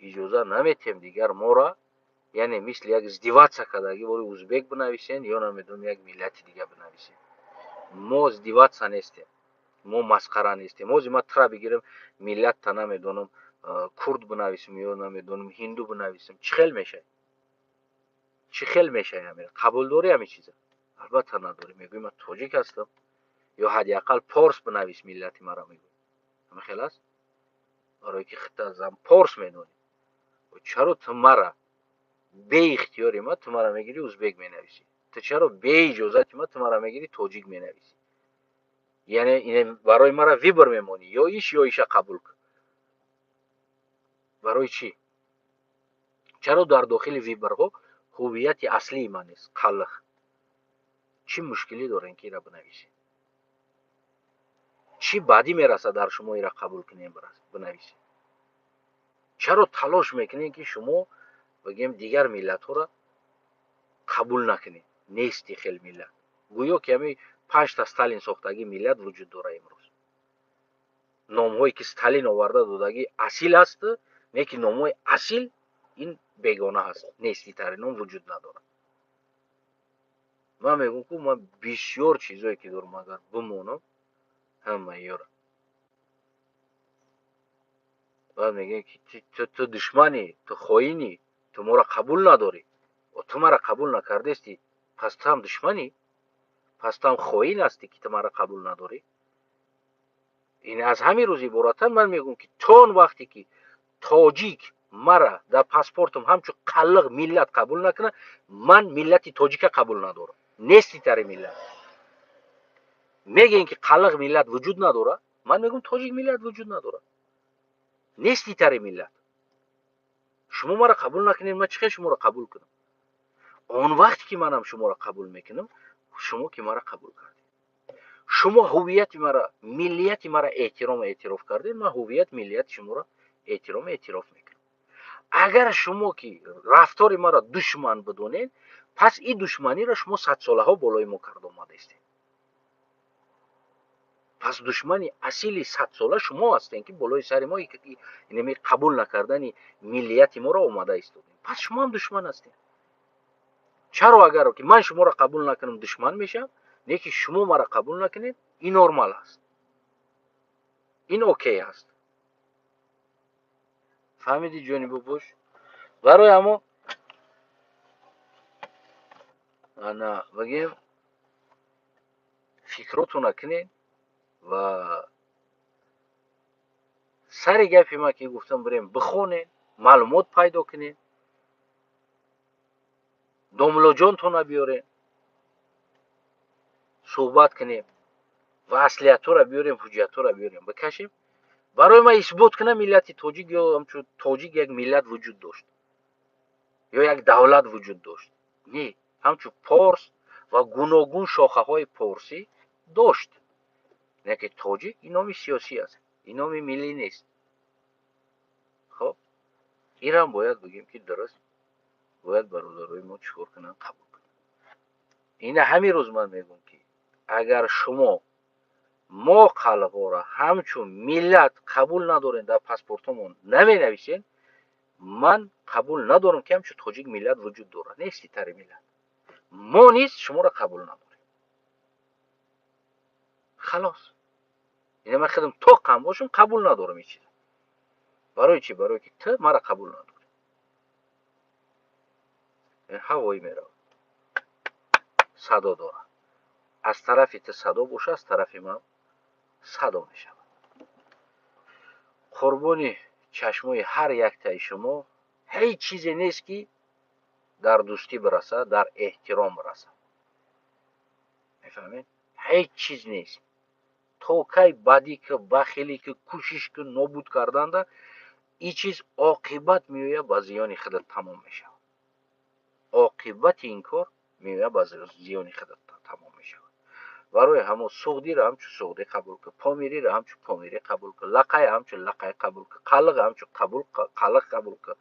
A: иҷоза наметиҳем дигар моро, яъне мисли як издеваться кардагӣ, бори узбек бинависен ё, намедонам, як миллати дига бинависен. Мо издеваться нестем, мо масхара нестем. Ҳозир ман тура бигирам, миллатта, намедонам, курд бинависем ё, намедонам, ҳинду бинависем, чӣ хел мешавад? Чӣ хел мешавад? Ҳамин қабул дорӣ ҳамин чиза? Албатта, надорӣ. Мегӯӣ, ман тоҷик ҳастам ё ҳадди ақал порс бинавис миллати маро, мегӯӣ. Ҳамин хел аст, барое ки худта зан порс медонӣ. Чаро ту мара беихтиёри ма ту мара мегирӣ, узбек менависӣ? Ту чаро беиҷозати ма ту мара мегирӣ, тоҷик менависӣ? Яъне барои мара выбор мемонӣ: ё иш, ё иша қабул кун. Барои чӣ? Чаро дар дохили выбор ҳо ҳувияти аслии ман нест, қаллих? Чӣ мушкилӣ дорем, ки ира бинависем? Чӣ бадӣ мерасад дар шумо, ира қабул кунем, бинависем? Чаро талош мекунем, ки шумо, бигем, дигар миллатҳоро қабул накунед? Нести хел миллат. Гӯё ки ҳамин панҷта Сталин сохтагӣ миллат вуҷуд дорад имрӯз. Номҳое ки Сталин оварда додагӣ асил аст, не ки номҳои асил ин бегона ҳаст, неститари ном вуҷуд надорад. Ман мегӯм, ку ман бисёр чизое ки дорам, агар бимонам, ҳамаи ёра баъд мегӯем, ки ту душманӣ, ту хоинӣ, ту моро қабул надорӣ. Ту маро қабул накардести, пас ту ҳам душманӣ, пас ту ҳам хоин ҳастӣ, ки ту маро қабул надорӣ. Ин аз ҳамин рӯз иборатан ман мегӯм, ки то он вақте ки тоҷик мара дар паспортам ҳамчун қаллиқ миллат қабул накунад, ман миллати тоҷика қабул надорам. Неститари миллат. Мегӯем, ки қаллиқ миллат вуҷуд надорад, ман мегӯм, тоҷик миллат вуҷуд надорад, неститари миллат. Шумо маро қабул накунед, ман чӣ хел шуморо қабул кунам? Он вақте ки манам шуморо қабул мекунам, шумо ки маро қабул кардед, шумо ҳувияти мара, миллияти мара эҳтиром эътироф кардед, ман ҳувият, миллияти шуморо эҳтиром эътироф мекунам. Агар шумо ки рафтори маро душман бидонед, пас ин душманиро шумо садсолаҳо болои мо карда омадаистед. Пас душмани асили садсола шумо ҳастед, ки болои сари мо инами қабул накардани миллияти моро омада истодем. Пас шумо ҳам душман ҳастед. Чаро агар ки ман шуморо қабул накунам, душман мешавам, не ки шумо маро қабул накунед, ин нормал аст, ин окей аст. Фаҳмидӣ, ҷони бобош? Барои ҳамо ана бигем, фикротона кунед ва сари гапи ман ки гуфтам, бирем бихонед, маълумот пайдо кунед, домлоҷонтона биёрем, суҳбат кунем ва аслиятҳоро биёрем, ҳуҷҷатҳоро биёрем, бикашем. Барои ман исбот кунам, миллати тоҷик ё ҳамчун тоҷик як миллат вуҷуд дошт ё як давлат вуҷуд дошт. Не, ҳамчун порс ва гуногун шохаҳои порсӣ дошт. Лекин тоҷик ин номи сиёсӣ аст, ин номи миллӣ нест. Хоб, инам бояд бигем, ки дуруст бояд бародарои мо чӣ кор кунанд, қабул кунанд. Ина ҳамин рӯз ман мегӯям, ки агар шумо мо қалғора ҳамчун миллат қабул надорем, дар паспортҳомон наменависем, ман қабул надорам, ки ҳамчун тоҷик миллат вуҷуд дорад. Нести тари миллат. Мо низ шуморо қабул надорем. Халос. Ина ман худам тоқам бошам, қабул надорам ин чиза. Барои чӣ? Барое ки ту маро қабул надорӣ. Ҳавоӣ меравад, садо дорад. Аз тарафи ту садо боша, аз тарафи ман садо мешавад. Қурбони чашмои ҳар яктаи шумо. Ҳеҷ чизе нест, ки дар дӯстӣ бирасад, дар эҳтиром бирасад. Мефаҳмед? Ҳеҷ чиз нест. То кай бадӣ ки, бахилӣ ки, кӯшиш ки нобуд карданда, ин чиз оқибат меояд, ба зиёни худат тамом мешавад. Оқибати ин кор меояд, ба зиёни худат тамом мешавад. Барои ҳамон суғдиро ҳамчун суғдӣ қабул кун, помириро ҳамчун помирӣ қабул кун, лақай ҳамчун лақай қабул кун, қалиқ ҳамчун қалиқ қабул кун,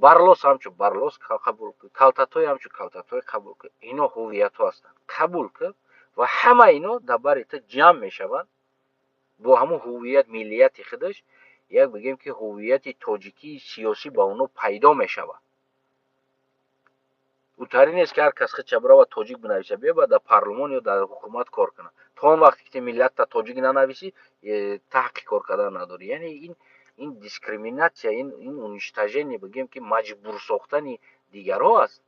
A: барлос ҳамчун барлос қабул кун, калтатой ҳамчун калтатой қабул кун. Ино ҳувиятҳо ҳастанд, қабул кун ва ҳама ино дар бари ту ҷамъ мешаванд бо ҳамон ҳувият, миллияти худаш. Як бигем, ки ҳувияти тоҷикии сиёсӣ ба оно пайдо мешавад. Утари нест, ки ҳар кас худша бирава тоҷик бинависа, биё ба дар парлумон ё дар ҳукумат кор кунад. То он вақте ки миллатта тоҷик нанависӣ, таҳқи кор кардан надорӣ. Яъне ин дискриминатсия, ин уничтожение, бигем, ки маҷбур сохтани дигарҳо аст.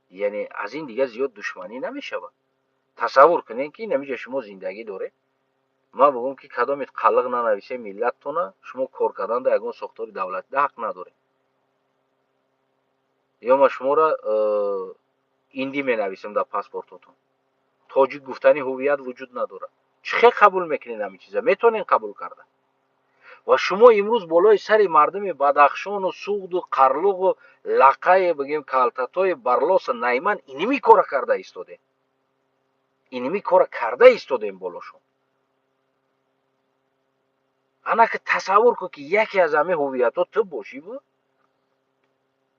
A: Яъне аз ин дигар зиёд душманӣ намешавад. Тасаввур кунед, ки инамиҷа шумо зиндагӣ доред, ман бигӯм, ки кадомет қалиқ нанависе миллаттона, шумо кор кардан дар ягон сохтори давлатида ҳақ надоред. Ё ман шуморо индӣ менависам дар паспортотон, тоҷик гуфтани ҳувият вуҷуд надорад. Чӣ хел қабул мекунед ҳамин чиза? Метавонед қабул карда? Ва шумо имрӯз болои сари мардуми Бадахшону Суғду Қарлуғу Лақае, бигем, Калтатои, Барлосу Найман иними кора карда истодем, иними кора карда истодем болошон. Ана ки тасаввур кун, ки яке аз ҳамин ҳувиятҳо ту бошиву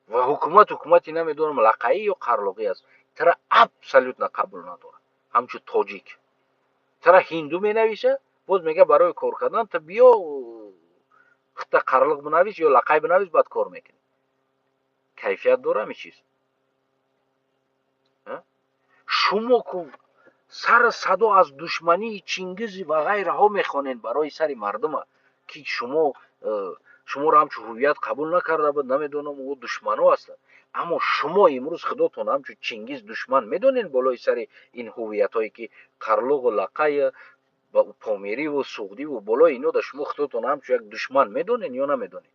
A: ва ҳукумат, ҳукумати намедонам, лақаӣ ё қарлоғӣ аст, тара абсолютно қабул надорад ҳамчун тоҷик. Тара ҳинду менависа, боз мега, барои кор кардан ту биё худта қарлиқ бинавис ё лақай бинавис, баъд кор мекунӣ. Кайфият дора ҳамин чиз? Шумо ку сар садо аз душмании Чингизи ва ғайраҳо мехонед барои сари мардума, ки шумо шуморо ҳамчун ҳувият қабул накарда буд, намедонам, ӯ душмано ҳастанд. Аммо шумо имрӯз худотон ҳамчун Чингиз душман медонед болои сари ин ҳувиятҳое, ки қарлуғу лақая, помириву суғдиву болои ино да шумо худотон ҳамчун як душман медонед ё намедонед?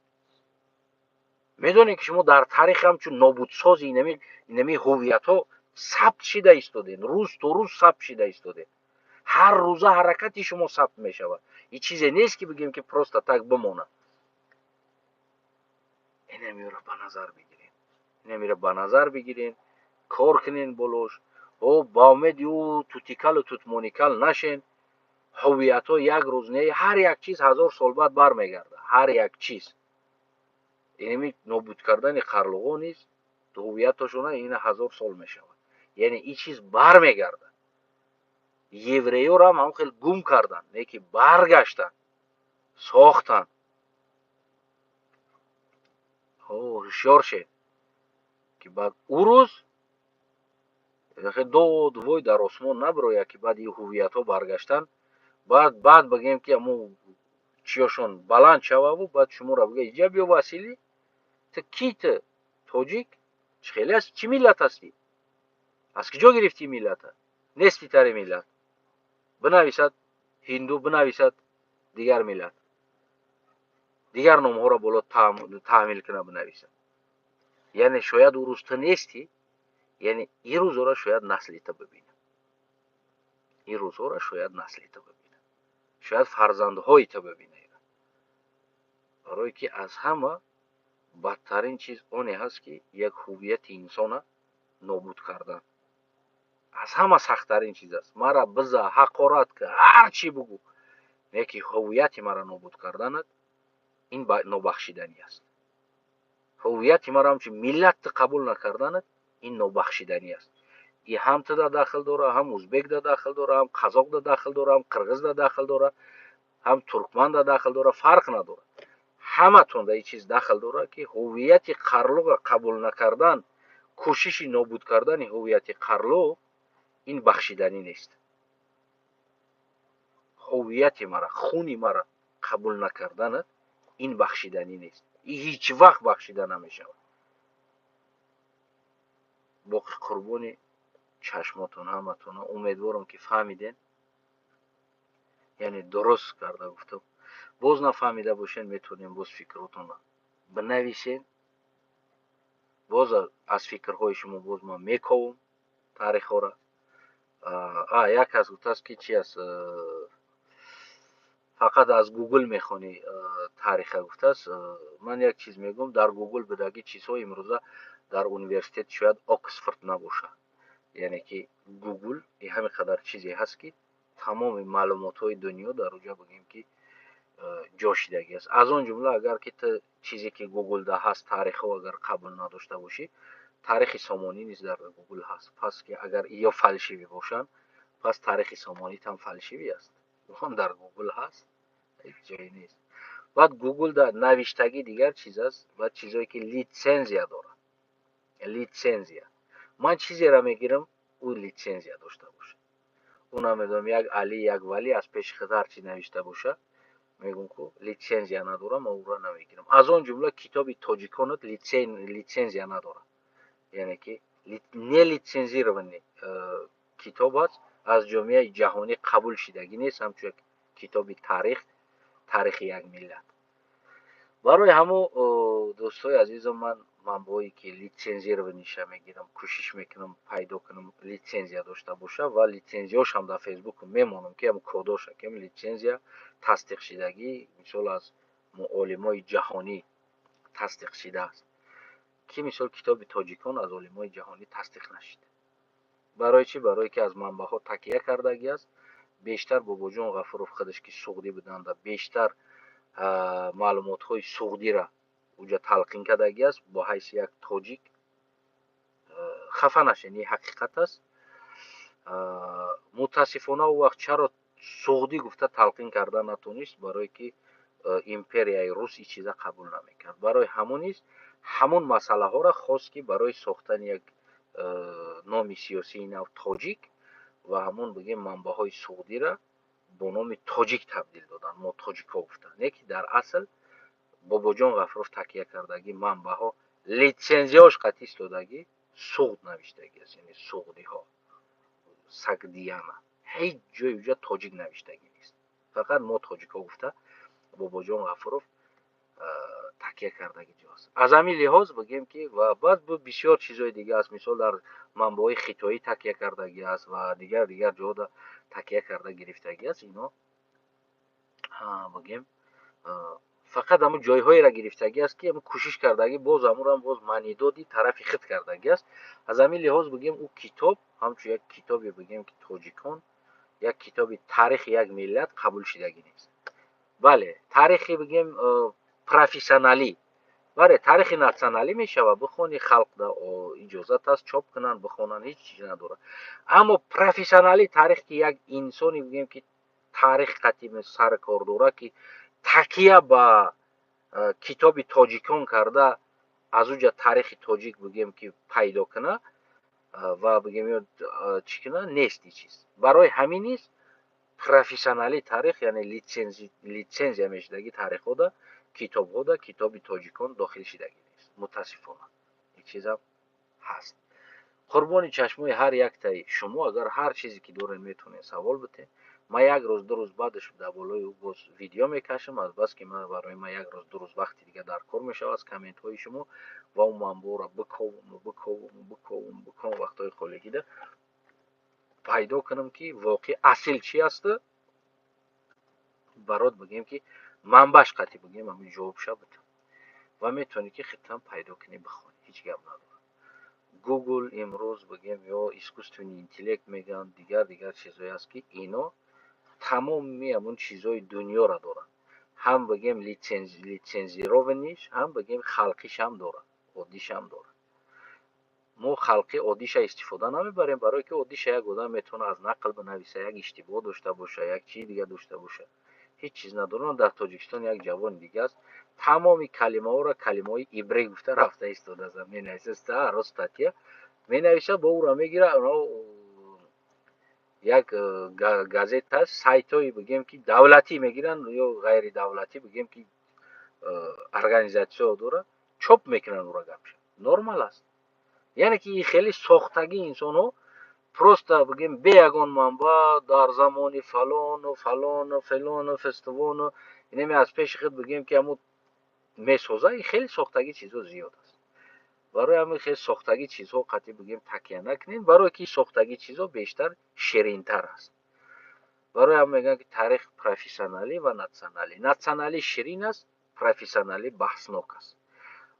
A: Медонед, ки шумо дар таърих ҳамчун нобудсози инами ҳувиятҳо сабт шида истодед, рӯз то рӯз сабт шида истодед, ҳар рӯза ҳаракати шумо сабт мешавад. Ин чизе нест, ки бигем, ки просто так бимонад. Инамиро ба назар бигирем, инамиро ба назар бигирем, кор кунен болош. О, ба умеди ӯ тутикалу тутмоникал нашен. Ҳувиятҳо як рӯз не, ҳар як чиз 1000 сол баъд бармегардад. Ҳар як чиз. Инами нобуд кардани қарлуғо низ ҳуввияташона ина 1000 сол мешавад. Яъне ин чиз бармегардад. Евреёро ҳам ҳам хел гум карданд, не ки баргаштанд, сохтанд. Ҳушёр шед, ки баъд ӯ рӯз дод вой дар осмон набирояд, ки баъд ин ҳуввиятҳо баргаштанд, баъд бигӯем, ки ҳамун чиёшон баланд шававу баъд шуморо бигӯяд: «Иҷа биё, Василӣ, ту ки? Ту тоҷик чӣ хеле аст? Чӣ миллат ҳастӣ? Аз куҷо гирифтӣ миллата? Нести тари миллат». Бинависад ҳинду, бинависад дигар миллат, дигар номҳоро боло таҳмил кунад, бинависад. Яъне шояд ӯ рӯз ту нестӣ, яъне ин рӯзҳоро шояд насли ту бибинад, ин рӯзҳоро шояд насли ту бибинад, шояд фарзандҳои ту бибинад. Барое ки аз ҳама бадтарин чиз оне ҳаст, ки як ҳуввияти инсона нобуд кардан аз ҳама сахттарин чиз аст. Мара биза, ҳақорат ка, ҳар чӣ бугӯ, не ки ҳуввияти мара нобуд карданат ин нобахшиданӣ аст. Ҳуввияти мара ҳамчун миллат ту қабул накарданат ин нобахшиданӣ аст. И ҳам туда дахл дора, ҳам узбекда дахл дора, ҳам қазоқда дахл дора, ҳам қирғизда дахл дора, ҳам туркманда дахл дора, фарқ надорад. Ҳаматон дар ин чиз дахл дорад, ки ҳуввияти қарлуға қабул накардан, кӯшиши нобуд кардани ҳуввияти қарлуғ ин бахшиданӣ нест. Ҳуввияти мара, хуни мара қабул накарданат ин бахшиданӣ нест, ин ҳеҷ вақт бахшида намешавад. Боқи қурбони чашмотон ҳаматона. Умедворам, ки фаҳмиден, яъне дуруст карда гуфтам. Боз нафаҳмида бошен, метавонем боз фикротонро бинависен. Боз аз фикрҳои шумо боз ман мековам таърихҳоро. Як кас гуфтааст, ки чи аст, фақат аз Гугл мехонӣ таъриха, гуфтааст. Ман як чиз мегӯям: дар Гугл будаги чизҳо имрӯза дар университет шояд Оксфорд набошад. Яъне ки Гугл ҳамин қадар чизе ҳаст, ки тамоми маълумотҳои дунё дар оҷа, бигӯем, ки ҷо шидагӣ аст. Аз он ҷумла, агар ки ту чизе ки Гуглда ҳаст, таърихҳо, агар қабул надошта бошӣ, таърихи Сомонӣ низ дар Гугл ҳаст. Пас ки агар ё фальшивый бошанд, пас таърихи Сомонитам фальшивый аст, он дар Гугл ҳаст, ҳеҷ ҷое нест. Баъд Гуглда навиштагӣ дигар чиз аст, баъд чизое ки литсензия дорад. Литсензия, ман чизеро мегирам, ӯ литсензия дошта бошад. Ӯ намедонам, як Али, як Валӣ аз пеши худ ҳар чи навишта боша, мегӯм, ку литсензия надорам, ман ӯро намегирам. Аз он ҷумла китоби тоҷиконат литсензия надорад, яъне ки нелитсензированный китоб аст, аз ҷомеаи ҷаҳонӣ қабул шидагӣ нест ҳамчун як китоби таърих, таърихи як миллат. Барои ҳамо, дӯстои азизам, ман манбаъое ки лицензированный ша мегирам, кӯшиш мекунам пайдо кунам, литсензия дошта боша, ва литсензияшам дар Фейсбук мемонам, ки ҳам кодоша, ки литсензия тасдиқшидагӣ, мисол, аз олимои ҷаҳонӣ тасдиқ шидааст, ки мисол китоби тоҷикон аз олимои ҷаҳонӣ тасдиқ нашид. Барои чӣ? Барое ки аз манбаъҳо такя кардагӣ аст. Бештар Бобоҷон Ғафуров худаш, ки суғдӣ буданда, бештар маълумотҳои суғдира уҷа талқин кардагӣ аст бо ҳайси як тоҷик. Хафа нашед, ин ҳақиқат аст. Мутаассифона, ӯ вақт чаро суғдӣ гуфта талқин карда натонист? Барое ки империяи рус ин чиза қабул намекард. Барои ҳамон низ ҳамон масъалаҳоро хост, ки барои сохтани як номи сиёсии нав тоҷик, ва ҳамон, бигем, манбаъҳои суғдира бо номи тоҷик табдил доданд, мо тоҷикҳо гуфтанд. Не ки дар асл Бобоҷон Ғафуров такя кардагӣ манбаъҳо литсензияош қатъ истодагӣ, суғд навиштагӣ аст, яъне суғдиҳо, Сагдияна, ҳеҷ ҷои уҷа тоҷик навиштагӣ нест. Фақат мо тоҷикҳо гуфта Бобоҷон Ғафуров такя кардагӣ ҷо аст. Аз ҳамин лиҳоз, бигем, ки ва баъд бисёр чизҳои дига аст, мисол, дар манбаъҳои хитоӣ такя кардагӣ аст ва дигар дигар ҷода такя карда гирифтагӣ аст. Ино, бигем, фақат ҳамун ҷойҳоеро гирифтагӣ аст, ки кӯшиш кардагӣ, боз ҳамонам боз маънидоди тарафи худ кардагӣ аст. Аз ҳамин лиҳоз, бигем, ӯ китоб ҳамчун як китобе, бигем, ки тоҷикон, як китоби таърихи як миллат қабул шидагӣ нест. Бале, таърихи, бигем, профессионалӣ. Бале, таърихи националӣ мешавад, бихони, халқ иҷозат аст, чоп кунанд, бихонанд, ҳеҷ чиз надорад. Аммо профессионалӣ таърих, ки як инсоне, бигӯем, ки таърих қатъи сари кор дорад, ки такя ба китоби тоҷикон карда, аз уҷа таърихи тоҷик, бигӯем, ки пайдо кунад ва, бигӯем, ё чӣ кунад, нест ин чиз. Барои ҳамин низ профессионалӣ таърих, яъне лицензия мешудагӣ таърихҳода, китобҳода китоби тоҷикон дохил шидагӣ нест, мутаассифона. Ин чизам ҳаст. Қурбони чашмои ҳар яктаи шумо. Агар ҳар чизе ки дорем, метавонед савол битед. Ман як рӯз, 2 рӯз баъдаш дар болои ӯ боз видео мекашам, аз бас ки ман барои ман як рӯз, 2 рӯз вақти дига дар кор мешавад аз комментҳои шумо ва он манбаъро биковуму биковуму биковуму биковум, вақтҳои холигида пайдо кунам, ки воқеъ асил чи асту барот, бигӯем, ки манбааш қатъи, бигӯем, ҳамин ҷавобша битам ва метавонӣ, ки худтам пайдо кунӣ, бихонӣ, ҳеҷ гап надорад. Гугл имрӯз, бигӯем, ё искусственный интеллект мегӯянд, дигар дигар чизҳое аст, ки ино тамоми ҳамун чизҳои дунёро доранд, ҳам, бигӯем, лицензированный ш, ҳам, бигӯем, халқишам дорад, оддишам дорад. Мо халқи оддиша истифода намебарем, барое ки оддиша як одам метавонад аз нақл бинависа, як иштибоҳ дошта боша, як чизи дига дошта боша, ҳеҷ чиз надорам. Дар Тоҷикистон як ҷавони дига аст, тамоми калимаҳоро калимаҳои ибрӣ гуфта рафта истодааст, менависа, ҳар статья менависа, бо ӯро мегира, як газета аст, сайтҳое, бигӯем, ки давлатӣ мегиранд ё ғайридавлатӣ, бигӯем, ки организатсия дорад, чоп мекунанд ӯро. Гапша нормал аст. Яъне ки хеле сохтагии инсонҳо, просто, бигӯем, бе ягон манбаъ, дар замони фалону фалону фалону фестивону инаме аз пеши худ, бигӯем, ки ҳамун месоза. Ин хеле сохтагӣ чизҳо зиёд аст. Барои ҳамин хеле сохтагӣ чизҳо қатъи, бигӯем, такя накунем, барое ки сохтагӣ чизҳо бештар ширинтар аст. Барои ҳам мегӯям, ки таърих профессионалӣ ва националӣ. Националӣ ширин аст, профессионалӣ баҳснок аст.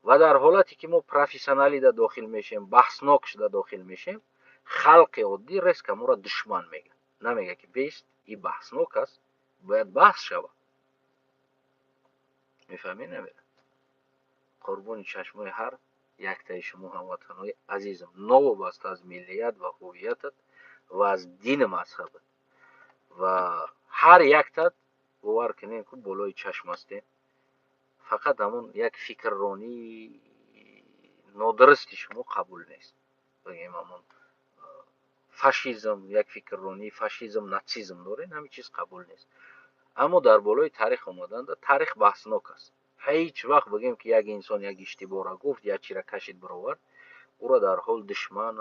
A: Ва дар ҳолате ки мо профессионалида дохил мешавем, баҳснок шуда дохил мешавем, халқи оддӣ резко моро душман мегӯяд, намегӯяд, ки бест, и баҳснок аст, бояд баҳс шавад. Мефаҳмед, намера? Қурбони чашмои ҳар яктаи шумо, ҳамватанҳои азизам, новобаста аз миллият ва ҳувиятат ва аз дину мазҳабат ва ҳар яктат, бовар кунем, ки болои чашм ҳастем. Фақат ҳамон як фикрронии нодурусти шумо қабул нест, бигем, ҳамон фашизм, як фикрронии фашизм, нацизм дорем, ҳамин чиз қабул нест. Аммо дар болои таърих омаданда, таърих баҳснок аст. Ҳеҷ вақт, бигем, ки як инсон як иштибоҳро гуфт, як чиро кашид, баровард, ӯро дар ҳол душман,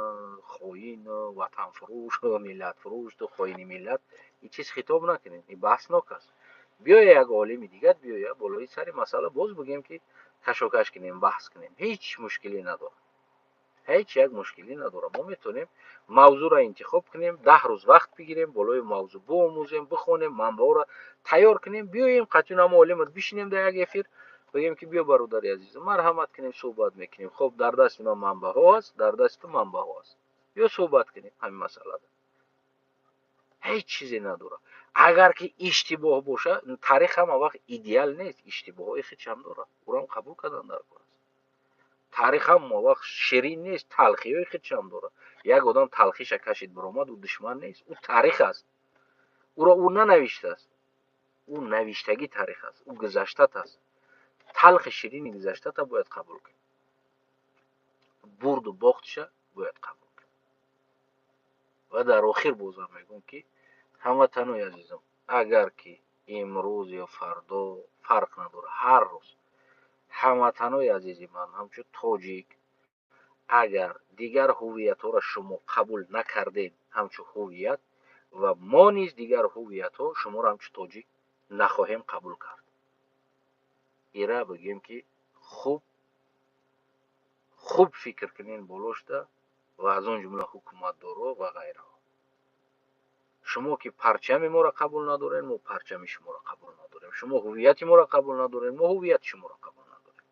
A: хоин, ватанфурӯш, миллатфурӯш, хоини миллат, ин чиз хитоб накунем. Ин баҳснок аст. Биёя, як олими дигар биёя, болои сари масъала боз, бигем, ки кашокаш кунем, баҳс кунем, ҳеҷ мушкиле надорад, ҳеҷ як мушкиле надорад. Мо метавонем мавзӯъро интихоб кунем, 10 рӯз вақт бигирем, болои мавзӯъ биомӯзем, бихонем, манбаъҳоро тайёр кунем, биёем, қатъи намо олимат бишинем дар як эфир, бигем, ки биё, бародари азизам, марҳамат кунем, суҳбат мекунем. Хоб, дар дасти ман манбаъҳо аст, дар дасти ту манбаъҳо аст, биё, суҳбат кунем ҳамин масъалада. Ҳеҷ чизе надорад. Агар ки иштибоҳ боша, таърих ҳама вақт идеал нест, иштибоҳҳои худшам дорад, ӯрам қабул кардан дар кор аст. Таърих ҳама вақт ширин нест, талхиҳои худшам дорад. Як одам талхиша кашид, баромад, ӯ душман нест, ӯ таърих аст. Ӯро ӯ нанавиштааст, ӯ навиштагӣ таърих аст, ӯ гузаштат аст. Талхи ширини гузаштата бояд қабул кунӣ, бурду бохтша бояд қабул кунӣ. Ва дар охир бозам мегӯм, ки ҳамватанои азизам, агар ки имрӯз ё фардо, фарқ надорад, ҳар рӯз, ҳамватанои азизи ман, ҳамчун тоҷик, агар дигар ҳувиятҳоро шумо қабул накардед ҳамчун ҳувият, ва мо низ дигар ҳувиятҳо шуморо ҳамчун тоҷик нахоҳем қабул кард. Ира, бигӯем, ки хуб хуб фикр кунед болошда ва аз он ҷумла ҳукуматдоро ва ғайраҳо. Шумо ки парчами моро қабул надоред, мо парчами шуморо қабул надорем. Шумо ҳувияти моро қабул надоред, мо ҳувияти шуморо қабул надорем.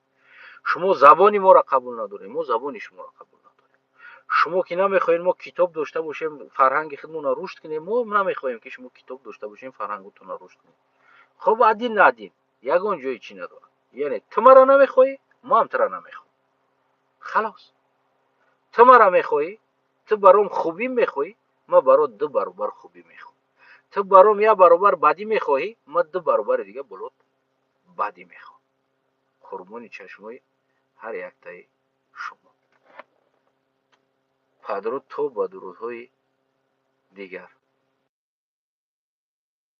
A: Шумо забони моро қабул надоред, мо забони шуморо қабул надорем. Шумо ки намехоҳед мо китоб дошта бошем, фарҳанги худмонро рушд кунем, мо намехоҳем, ки шумо китоб дошта бошем, фарҳанготонро рушд кунем. Хоб, один на один, ягон ҷои чӣ надорад. Яъне ту маро намехоҳӣ. Ман ҳам тура намехоҳам, халос. Ту мара мехоҳӣ, ту баром хубӣ мехоҳӣ, ман барот ду баробар хубӣ мехоҳам. Ту баром як баробар бадӣ мехоҳӣ, ман ду баробари дига болот бадӣ мехоҳам. Қурбони чашмои ҳар яктаи шумо. Падруд то ба дурудҳои дигар.